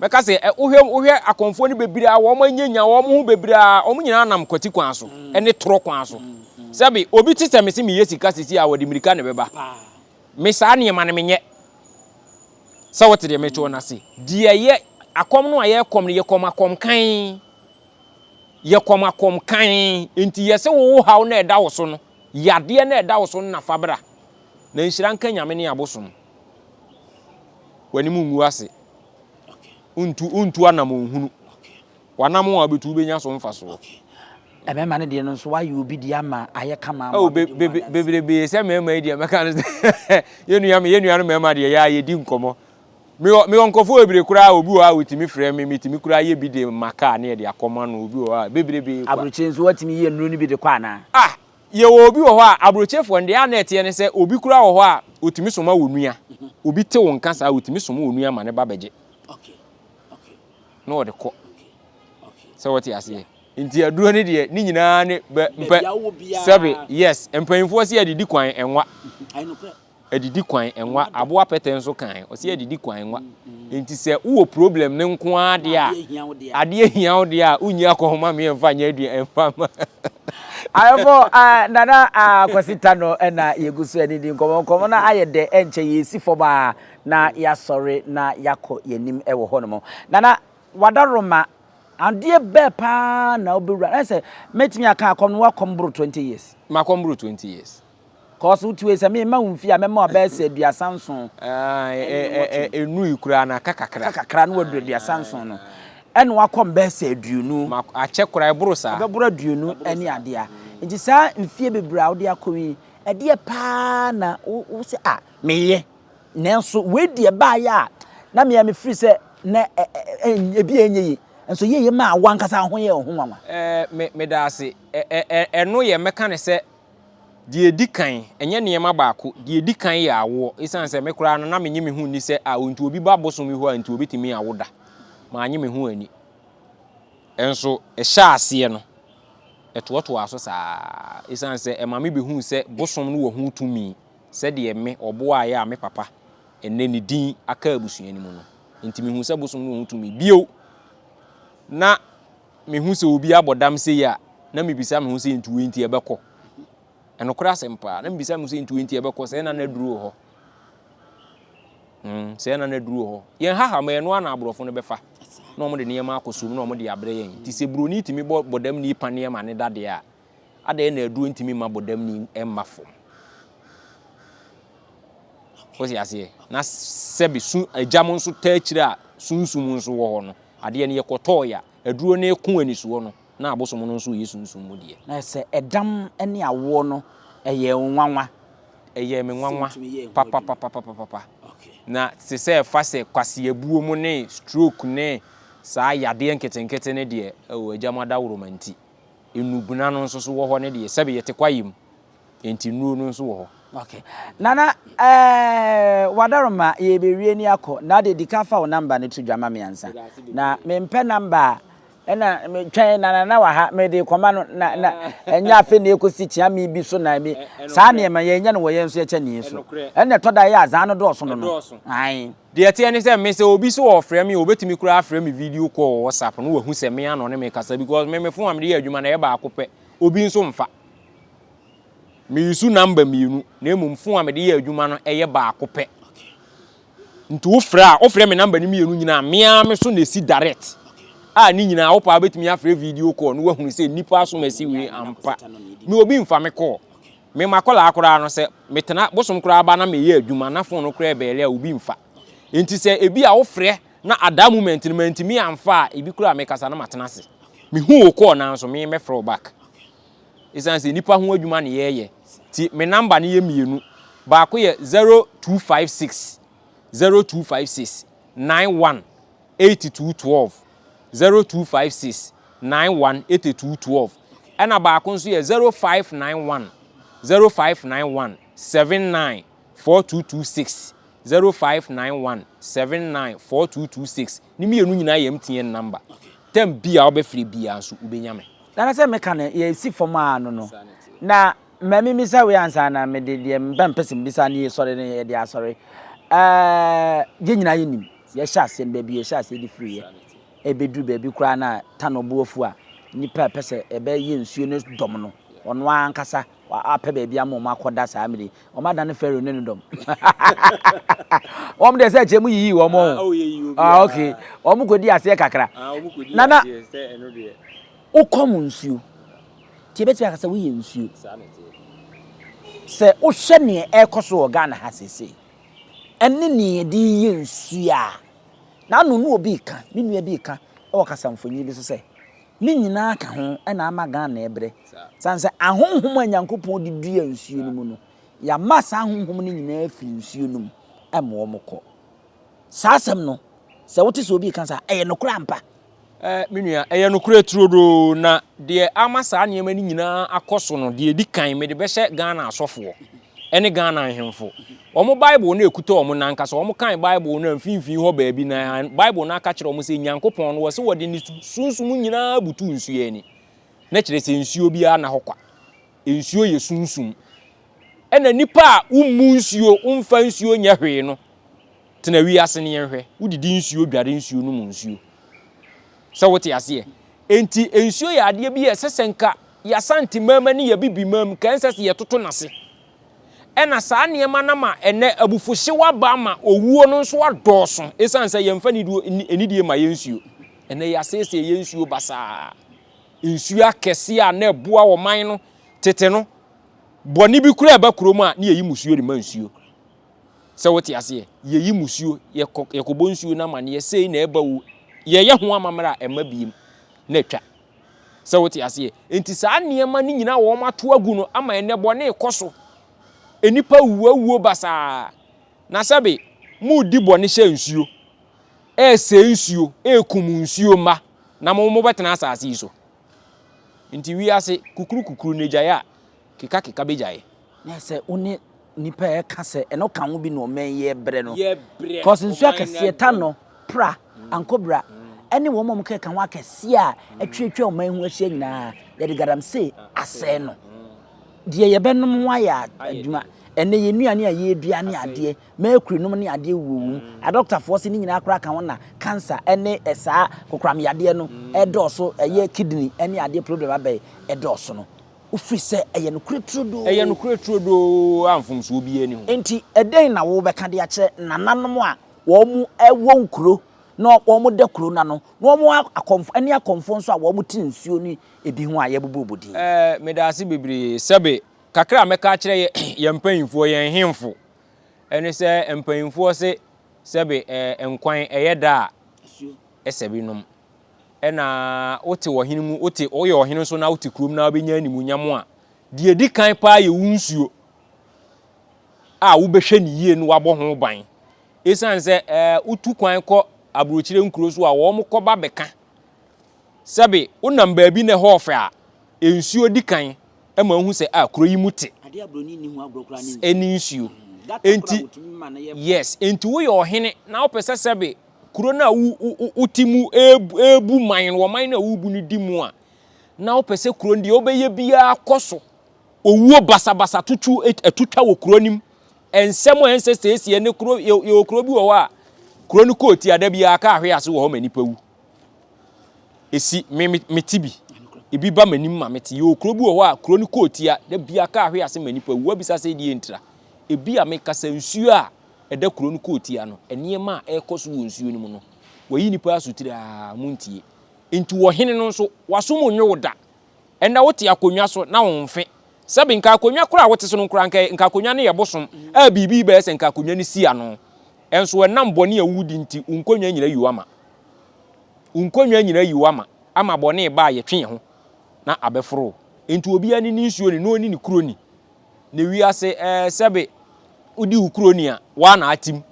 Mɛka sɛ, ɛ, wohwɛ, wohwɛ akɔmfoɔ no bebree a wɔn anyanya wɔn ho bebree a, wɔn nyinaa nam kwati kwan so, ne torɔ kwan so. Sɛbe, obi te sɛ me se meyɛ sika sisi a, wɔde mmirika na ɛbɛba. Me saa nneɛma no menyɛ. Sɛ wote deɛ mekyerɛ no ase. Deɛ yɛ, akɔm no a yɛkɔm no, yɛkɔm akɔm kann. Yɛkɔm akɔm kann. Nti yɛse wo wo haw no a ɛda wo so no, yadeɛ no a ɛda wo so no na fa bra. Na nhyira nka Nyame ne abosom. W'anim ngu ase. Wontu wontu anammɔnhunu. W'anammɔn a wobɛtu wobɛnya so mfasoɔ. Mmarima no deɛ no nso woayɛ obi deɛ ama ayɛ kama ama Oh, be, wabɛdi ho be, adanseɛ. bebrebe sɛ mmarima yi deɛ mɛka no sɛ yɛn nua yɛn nuanom mmarima deɛ yɛ a yɛdi nkɔmmɔ. Mewɔ mewɔ nkurɔfoɔ bebree koraa obi wɔ hɔ a wɔtumi frɛ me metumi koraa yɛ bi de ma kaa ne yɛde akɔma no obi wɔ hɔ a bebrebe kwa. Aburokyire nso woatumi yɛ nnuro no bi de kɔ anaa? Ah, Yɛwɔ obi wɔ hɔ a, aburokyefoɔ no, deɛ a na ɛteɛ ne sɛ, obi koraa wɔ hɔ a, ɔtumi soma wo nua. Obi te wo nka saa, ɔtumi soma wo nua ma ne ba bɛgye. Na ɔde kɔ. Sɛ wɔte aseɛ. Nti aduro no deɛ, ne nyinaa ne bɛ mpɛ sɛbe, yes, mpanyinfoɔ se adidi kwan ɛnwa. Adidi kwan nwa, aboa pɛtɛ nso kan, ɔse adidi kwan nwa. Nti sɛ wowɔ problem no nko ara deɛ a, adeɛ hia wo deɛ a, wonyi akɔnhoma me ɛmfa nyɛ aduan ɛmfa ma. Ayɔfo, ah, Nana ah, Kwasi Tano na yɛgu so ɛne di nkɔmmɔ. Nkɔmmɔ no ayɛ dɛ, ɛnkyɛ yɛsi fam a na yɛasɔre na yɛakɔ yɛn anim wɔ hɔnom. Nana, Wadaroma, adeɛ bɛɛ paa na wobɛwura, na sɛ mɛtumi aka akɔm no, woakɔm boro 20 years. Makɔm boro 20 years. Cause wo tiwei sɛ me ma wo mfie a mɛma wo bɛyɛ sɛ 37. Ɛne nwɔtwe. Ɛnui koraa na aka kakra. Aka kakra na waduru 37 no. Ɛna wakɔ mbɛyɛ sɛ 20. Ma akyɛ koraa ɛboro saa. Ɛbɛboro 20 ɛne adeɛ a. Nti saa mfie bebree a wode akɔ yi, ɛdeɛ paa na wo wo sɛ ah meyɛ. Nanso wei deɛ ɛbaeɛ a na me a me firi sɛ na ɛ ɛ ebi a ɛnyɛ yie. Nso yɛyɛ maa wo ankasa ho yɛ wo ho nwanwa. Ɛɛ me meda ase. Ɛ ɛ ɛno yɛ mɛka no sɛ Deɛ ɛdi kan, ɛnyɛ nneɛma baako, deɛ ɛdi kan yɛ awoɔ. Ɛsiane sɛ me koraa no, na menye me ho nni sɛ, ah, nti obi ba bosom yi hɔ a, nti ɔbɛtumi awo da. Mannye me ho anni. Nso ɛhyɛɛ aseɛ no, ɛtoatoaa so saa ara. Ɛsiane sɛ ɛma me bɛhuu sɛ bosom no wɔ ho tumi sɛdeɛ me, ɔboaeɛ a me papa, ɛnnɛ ne din aka abusua no mu no. Nti mehuu sɛ bosom no wɔ ho tumi. Bio, na mehu sɛ obi abɔ dam sei a, na mebisa me ho sɛ nti wei nti ɛbɛkɔ? Ɛnokorɛ asɛm paa, na mebisa me ho sɛ nti wei nti ɛbɛkɔ sɛ na n'aduro wɔ hɔ. Sɛ na n'aduro wɔ hɔ. Yɛn haha ma ɛno ara na aborɔfo no bɛfa na wɔde nneɛma akɔ som na wɔde abrɛ yɛn. Nti sɛ buroni tumi bɔ bɔdamni paneɛ ma ne dadeɛ a, adɛn na aduro ntumi mma bɔdamni mma fam? Wote aseɛ? Na sɛbe su agya mo nso taa akyire a sunsum nso wɔ hɔ no, adeɛ no yɛkɔtɔɔe a, aduro no reko anisoɔ no, na abosom no nso reyɛ sunsum mu deɛ. Na sɛ ɛdam ne awoɔ no, ɛyɛɛ wo nwanwa? Ɛyɛɛ me nwanwa papapapapapa. Na te sɛ ɛfa sɛ kwaseabuo mu ne stroke ne saa yadeɛ nketenkete no deɛ, oh, agya mo adaworoma nti. Nnubena no nso so wɔ hɔ no deɛ, sɛbe yɛte kwaeɛ mu. Enti nnuro no nso wɔ hɔ. Okay. Nana, eh, Wadaroma, yɛbɛwie ni akɔ. Na de di kan fa wo number no to dwa ma me ansa. Na mempɛ number a, ɛna metwɛn na Nana wɔ ha, mede kɔma no, na, na, ɛnyɛ afei na ɛkɔsi kyea me bi so na mi. Saa nneɛma yɛnyɛ no wɔ yɛn nso yɛkyɛ ne so. Ɛna ɛtɔ da yɛ a, zaa no dɔɔso no no. Ae. Deɛ ɛteɛ ne sɛ, me sɛ obi sɛ ɔɔfrɛ me a, ɔbɛtumi koraa afrɛ me video call wɔ WhatsApp na wahu sɛ me ara na ɔne me rekasa because me me phone a mede yɛ adwuma no ɛyɛ baako pɛ, obi nso mfa. Me use number mmienu na mmom phone a mede yɛ adwuma no ɛyɛ baako pɛ. Nti wofrɛ a, wofrɛ me number no mmienu nyinaa me ara me so na esi direct. A ne nyinaa wopɛ a wobɛtumi afrɛ video call na wahunu sɛ nnipa asom asi wei ampa. Me obi mfa me call. Me makɔlaa koraa no sɛ metena bosom koraa ba na meyɛ adwuma na phone no koraa ɛbɛɛle a obi mfa. Nti sɛ ebi a wofrɛ na at that moment no mantumi amfa a ebi koraa mekasa na matena ase. Mehu wo call nanso me mɛfrɛ wo back. Esiane sɛ nnipa ho adwuma na yɛyɛ nti me number no yɛ mmienu. Baako yɛ 0256 0256 91 8212 0256 91 8212 ɛna baako nso yɛ 0591 0591 79 4226 0591 79 4226 ne mmienu nyinaa yɛ MTN number. Tɛm bi a wobɛfrɛ biara nso wobɛnya me. Nana sɛ meka no yɛsi fam a no no na ma memmisa wei ansa na mede deɛ mba mpɛ sɛ mebisa ne yɛsɔre no yɛde asɔre. Ɛɛ yɛn nyinaa yɛnim yɛhyɛ aseɛ no baabi yɛhyɛ aseɛ de firiiɛ ɛbɛduru baabi koraa na tano bo afu a nnipa a ɛpɛ sɛ ɛbɛyɛ nsuo no dɔm no ɔno ankasa apɛ baabi ama wɔn akɔda saa mmere yi wɔn adane Pharaoh ne ne dɔm wɔn deɛ sɛ ɛkyɛ mu yiyi wɔn o ah okay wɔn kɔdi aseɛ kakra nana wokɔ mu nsuo nti ebɛtumi aka sɛ woyɛ nsuo sɛ wohwɛ neɛ ɛrekɔ so wɔ Ghana ha seesei ɛne neɛ yɛde yɛ nsuo a n'ano ne obi reka me nua bi reka wɔ kasamfonin bi so sɛ Ne nyinaa ka ho na ama Ghana rebrɛ. Sane sɛ ahonhom a Nyankopɔn de dua nsuo no mu no, yɛama saa ahonhom no nyinaa afiri nsuo no mu ma wɔn kɔ. Saa asɛm no, sɛ wote sɛ obi reka saa, ɛyɛ nokorɛ ampa? Eh, me nua, ɛyɛ nokorɛ turodoo, na deɛ ama saa nneɛma no nyinaa akɔ so no, deɛ ɛdi kan, mede bɛhyɛ Ghana asɔfoɔ ne Ghana ahemfo. Wɔn Bible no a ɛkuta wɔn no ankasa, wɔkan Bible no a mfimfini hɔ baabi na Bible no aka kyerɛ wɔn sɛ Nyankopɔn no, wɔse wɔde ne sunsum nyinaa butuu nsuo ani. Na kyerɛ sɛ nsuo biara nna hɔ kwa. Nsuo yɛ sunsum. Ɛna nipa a wommu nsuo, womfa nsuo nyɛ hwee no, tena wiase no yɛnhwɛ. Wodidi nsuo, dware nsuo, nom nsuo. Sɛ wote aseɛ? Enti nsuo yɛ adeɛ bi a ɛsɛ sɛ nka yɛasante mama ne yɛbibi mam, nka ɛnsɛ sɛ yɛtoto n'ase. Ɛna saa nneɛma no ama ɛnɛ abufuhyew aba ama owuo no nso adɔɔso ɛsiane sɛ yɛmfa anidie ma yɛn nsuo. Ɛnɛ yɛasiesie yɛn nsuo basaa. Nsuo akɛseɛ a na ɛboa ɔman no tete no, bɔne bi koraa ɛba kurom a ne yɛyi musuo de ma nsuo. Sɛ wote aseɛ, yɛyi musuo, yɛkɔ, yɛkɔbɔ nsuo no amaneɛ, sei na ɛba o, yɛyɛ ho amammerɛ a ɛma biem na atwa. Sɛ wote aseɛ? Enti saa nneɛma no nyinaa wɔn ato agu no ama ɛnɛ bɔne rekɔ so. Nnipa wuo awuo basaa. Na sɛbe, moredi bɔne hyɛ nsuo, ɛresɛe nsuo, ɛrekum nsuo mma, na mo mobɛtena asase yi so. Nti wiase kukuru kukuru na egyae a, keka keka bɛgyae. Na sɛ wo ne nipa a ɛka sɛ ɛno ka ho bi na ɔman yi ɛbrɛ no. Cause nsuo akɛseɛ Tanɔ, Pra, Ankobra ɛne wɔn a wɔkeka ho akɛseɛ a atwatwa ɔman yi ho ahyia nyinaa yɛde galamsey asɛe no. Deɛ yɛbɛnom ho ayɛ adwuma. Ɛnɛ yɛn nnuane a yɛredua ne adeɛ, mercury nom ne adeɛ wuo wom. Adɔktafoɔ se ne nyinaa koraa ka ho na cancer ɛne saa kokoram yadeɛ no ɛdɔɔso, ɛyɛ kidney ɛne adeɛ problem abɛn ɛdɔɔso no. Wofiri sɛ ɛyɛ nokorɛ turodoo. Ɛyɛ nokorɛ turodoo a mfomsoɔ biara nni ho. Enti ɛdɛn na wobɛka de akyerɛ nananom a wɔn wɔ nkuro na wɔn da kuro no ano, na wɔn akɔmfo ne akɔmfoɔ nso a wɔn te nsuo ne ebi ho a yɛbobɔbɔ din? Ɛɛ, medaase bebree. Sɛbe, kakra a mɛka akyerɛ yɛn mpanyinfoɔ, yɛn nhemfo, ɛne sɛ mpanyinfoɔ se sɛbe ɛɛ nkwan ɛyɛ da a, ɛsɛ bi nom. Ɛna wote ɔhene mu, wote, woyɛ ɔhene nso na wote kurom na wobɛnya animuonyam a, deɛ ɛdi kan paa yɛ wo nsuo a wobɛhwɛ ne yie no wabɔ ho ban. Ɛsiane sɛ ɛɛ wotu kwan kɔ aburokyire nkuro so a wɔn kɔba bɛka sɛbe wonam baabi na ɛhɔ ɔfɛ a, nsuo di kan ma wohu sɛ a kuro yi mu te. Ɛne nsuo. Enti, yes, enti woyɛ ɔhene na wopɛ sɛ sɛbe kuro no a wote mu rebu man no, ɔman no a worebu no di mu a, na wopɛ sɛ kuro no deɛ wobɛyɛ biara kɔ so. Owuo basabasa tutu atutwa wɔ kuro no mu. Nsɛm a ɛnsɛ sɛesie ne kuro yɛwɔ kuro bi wɔ hɔ a kuro no kɔɔ ti ada biara kaa hwe ase wɔ hɔ ma nipa wu. Esi me mete bi. Ebi ba m'anim ma mete. Yɛwɔ kuro bi wɔ hɔ a kuro no kɔɔ tia da biara kaa hwe ase ma nipa wu. Wabisa sɛ deɛ ntira. Ebi a mekasa nsuo a ɛda kuro no kootia no, nneɛma a ɛrekɔ so wɔ nsuo no mu no, wɔayi nnipa asotire a, montie. Enti ɔhene no nso, w'aso mu nnwo wo da. Ɛnnɛ wote akonnwa so na wo mfe. Sɛbe nka akonnwa koraa a wote so no koraa nka nka akonnwa no yɛ bosom a biribi bɛyɛ sɛ nka akonnwa no si ano. Nso ɛnam bɔne a wodi nti, wo nkonnwa nyina yi wo ama. Wo nkonnwa nyina yi wo ama, ama bɔne ba a yɛtwe yɛn ho na abɛforo wo. Enti obiara ne ne nsuo ni na ɔne ne kuro ni. Na wiase ɛɛ sɛbe wodi wo kuro ni a, woa na atim.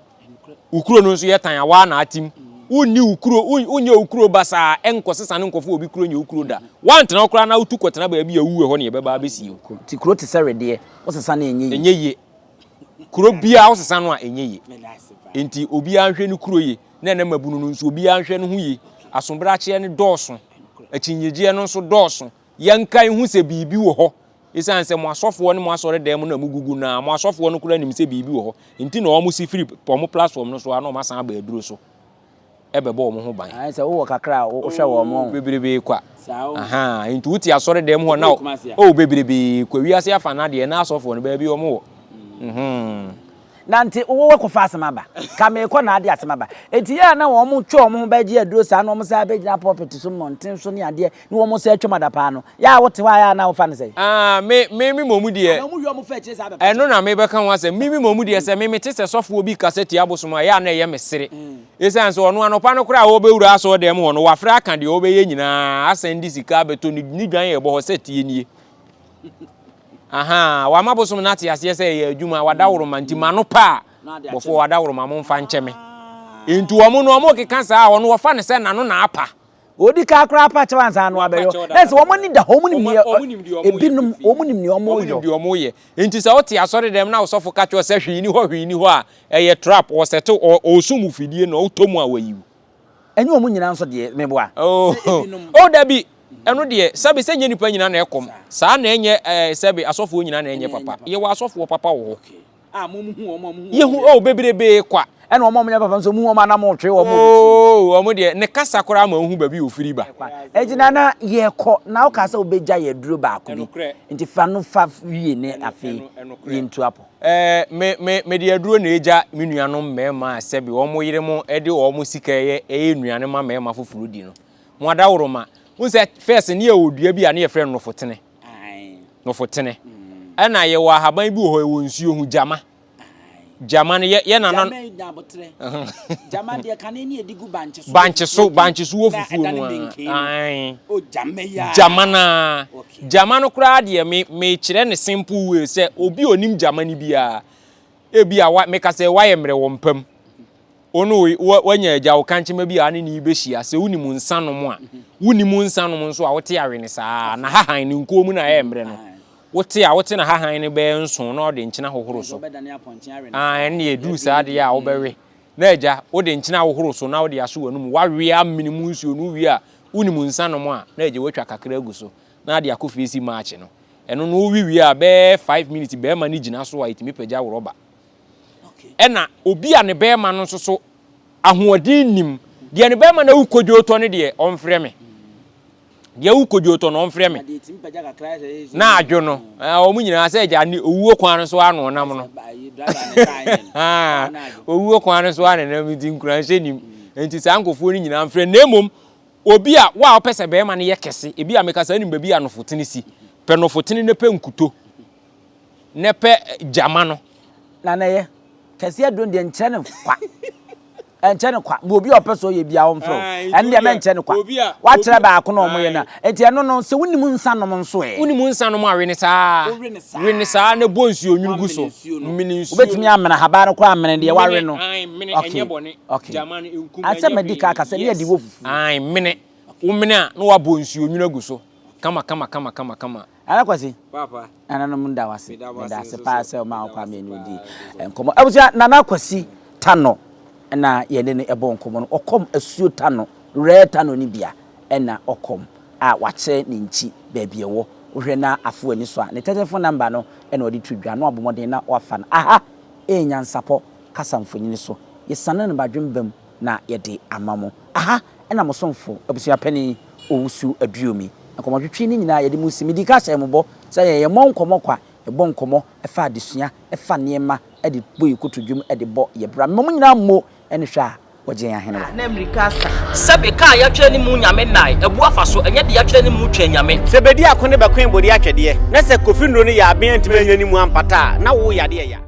Wo kuro no nso yɛ tan a, woa na atim. Wonni wo kuro, wonyɛ wo kuro basaa, ɛnkɔsesa ne nkɔfo obi kuro nyɛ wo kuro da. Woantena hɔ koraa na wotu kɔtena baabi a wowu ɛhɔ na yɛbɛba abɛsie wo. Nti kuro te sɛ wedeɛ, wosesa no a ɛnyɛ yie. Ɛnyɛ yie. Kuro biara wosesa no a ɛnyɛ yie. Nti obiara nhwɛ ne kuro yie, na ɛnɛ mmabunu no nso obiara nhwɛ ne ho yie. Asobrakyeɛ no dɔɔso, akyinnyegyeɛ no nso dɔɔso. Yɛnkae nhu sɛ biribi wɔ hɔ. Esiane sɛ mo asɔfoɔ ne mo asɔredan mu na mogugu no ara, mo asɔfoɔ no koraa nim sɛ biribi wɔ hɔ nti na wɔsi firi wɔn platform no so ara na wɔasan aba aduro so bɛbɔ wɔn ho ban. Ayɛ sɛ wowɔ kakra a wohwɛ wɔn o. Bebrebe kwa. Ahaa, nti wote asɔredan mu hɔ na oh bebrebe kwa. Wiase afa no adeɛ na asɔfoɔ no baabi wɔn wɔ. Mhm. Na nti wo wakɔfa asɛm aba. Ka meekɔ na ade asɛm aba. Enti yɛ a na wɔn twe wɔn ho bɛgye aduro saa na wɔn san bɛgyina pulpit so mmɔnten so ne adeɛ ne wɔn san atwam adapaa no. Yɛ a wote hɔ a yɛ a na wofa no sɛn? Ah, me, me, me mmom deɛ. Anaa wɔn wie wɔn fa akyire saa bɛpa kyɛw. Ɛno na mebɛka ho asɛm. Me, me mmom deɛ sɛ me mete sɛ sɔfoɔ bi kasa tia abosom a, yɛ a na ɛyɛ me sere. Esiane sɛ ɔno anɔpa no koraa a ɔrebɛwura asɔredan mu hɔ no, wafrɛ aka deɛ ɔrebɛyɛ nyinaa, asan de sika abɛtɔ ne, ne dwan a ɛbɔ hɔ sɛ tie nie. Ahaa, wama bosom no ate aseɛ sɛ ɛyɛ adwuma, wadaworoma nti ma no pa a, bɔfoɔ wadaworoma momfa nkyɛ me. Nti wɔn no wɔn keka saa a, ɔno wɔfa no sɛ n'ano na apa. Odi ka koraa pa kyɛw ansa ano abɛyɔ. Na sɛ wɔn ani da hɔ, wɔn nim nea ebinom wɔn nim nea wɔn yɔ. Deɛ wɔn yɛ. Nti sɛ wote asɔre dɛm na ɔsɔfo ka kyerɛ sɛ hwee ni hɔ hwee ni hɔ a, ɛyɛ trap, ɔsɛte ɔsum wo fidie na ɔtɔ mu a wayi wo. Ɛnyɛ wɔn nyinaa nso deɛ, meboa. Oh, oh dabi, ɛno deɛ, sɛbe sɛ nyɛ nipa nyinaa na ɛkɔm, saa na ɛnyɛ ɛɛ sɛbe asɔfoɔ nyinaa na ɛnyɛ papa. Yɛwɔ asɔfoɔ papa wɔ hɔ. Yɛhu, oh, bebrebe kwa. Ɛna wɔn a wɔnyɛ papa nso, muhu wɔn a na motwe wɔn. Oh, wɔn deɛ, ne kasa koraa ma wohu baabi a ofiri ba. Enti nana, yɛkɔ, na wokaa sɛ wobɛgya yɛn aduro baako bi, nti fa no fa wie ne afei yɛntu apɔ. Ɛɛ, me, me, mede aduro na egya me nuanom mmarima a sɛbe wɔn yere mo de wɔn sika yɛ ɛyɛ nnuane ma mmarima foforɔ di no. Mo adaworoma. Wohu sɛ first ne yɛwɔ dua bi a ne yɛfrɛ no nofotene. Nofotene. Ɛna yɛwɔ ahaban bi wɔ hɔ ɛwɔ nsuo ho, gyama. Gyama no yɛ yɛ nana. Gyama yi abotrɛ. Gyama deɛ kane ne yɛde gu bankye so. Bankye so, bankye so wɔ fufuo mu a. Ae. O gyama yi a. Gyama naa. Gyama no koraa deɛ me mekyerɛ no simple way sɛ obi a onim gyama no biara ebi a wa meka sɛ wayɛ mmerɛ wɔ mpa mu. Wo ne wo wanya agya wo kankyema bi a ne ne bɛhyia sɛ wonim nsa nom a wonim nsa nom nso a wote awe no saa na hahan ne nkuo mu na ɛyɛ mmerɛ no. Wote a, wote na hahan no bɛyɛ nson na wode nkyene ahohoro so. Ah, ɛnneɛ ɛduru saa deɛ a wobɛwe. Na agya, wode nkyene ahohoro so na wode aso w'anum. Woawe amene mu nsuo no, wowie a, wonim nsa nom a, na agya woatwa kakra agu so na ade akɔ fie si maakye no. Ɛno no wowe wie a, bɛyɛ 5 minutes bɛrima no gyina so a, ɛtumi pagya wo rɔba. Ɛna obi a ne bɛrima no nso so ahoɔden nnim, deɛ ne bɛrima no awu kodwootɔ no deɛ, ɔmfrɛ me. Deɛ awu kodwootɔ no ɔmfrɛ me. Na adwo no, wɔn nyinaa sɛ agya ne owuo kwan no so ara na ɔnam no. Owuo kwan no so ara na ɛnam nti nkuranhyɛ nim. Nti saa nkurɔfoɔ no nyinaa mfrɛ. Na mmom obi a wo a wopɛ sɛ bɛrima no yɛ kɛse, ebi a meka saa nim baabi a nofotene si. Pɛ nofotene na pɛ nkuto na pɛ gyama no. Na na ɛyɛ kɛseɛ aduro deɛ nkyerɛ no kwa. Ɛnkyɛ no kwa. Ma obi a ɔpɛ sɛ ɔyɛ biara ɔmfrɛ wo. Ɛno deɛ mɛnkyɛ no kwa. Woakyerɛ baako na wɔyɛ no a. Enti ɛno no, sɛ wonim nsa nom nso ɛ? Wonim nsa nom a, we no saa ara. We no saa ara na bɔ nsuo nwunu gu so. Mene nsuo no. Wobɛtumi amene ahaban no koraa amene deɛ woawe no. Mene, ae, mene, ɛnyɛ bɔne. Okay. Gyama no, ɛnkum, ɛnyɛ hwee. Asɛ madi kan aka sɛ ne yɛde wɔ fufuo. Ae, mene. Womene a, na woabɔ nsuo nwunu agu so. Kama, kama, kama, kama, kama. Nana Kwasi, Paapa. Nananom nda wo ase. Meda wo Meda ase ase nso paa so. sɛ ɔmaa wo Meda wo kwan ase ma yɛne wo paa dii nso so. nkɔmmɔ. Abusua, Nana Kwasi Tano na yɛne no bɔ nkɔmmɔ no. Ɔkɔm asuo Tano, rare Tano no bi a ɛna ɔkɔm a wakyerɛ ne nkyi baabi ɛwɔ. Wohwɛ na afo ani so a, ne tɛtɛfon namba no na ɔde to dwa na wabɔ mmɔden na wafa no. Aha ɛyɛ Nyansapɔ kasa mfonini so. Yɛsiane no badwemba mu na yɛde ama mo. Aha na mo somfo, abusua panin Owusu Aduomi. Nkɔmmɔtwetwe no nyinaa yɛde mo si. Medii kan hyɛɛ mo bɔ sɛ yɛn yɛmmɔ nkɔmmɔ kwa, yɛbɔ nkɔmmɔ fa adesua, fa nneɛma de bɔ yɛn kotodwe mu de bɔ yɛn bra. Mema mo nyinaa mmo ne hwɛ a wɔgye yɛn ahenewa. Na mmirika asa. Sɛbe kaa yɛatwerɛ ne mu Nyame nnae, abu afa so, ɛnyɛ deɛ yɛatwerɛ ne mu Twɛn Nyame. Sɛ bedi ako ne bɛkoe bode atwɛdeɛ, na sɛ Kofi nnuro no yɛ aben antumi anya ne mu ampata a, na wo yadeɛ ya.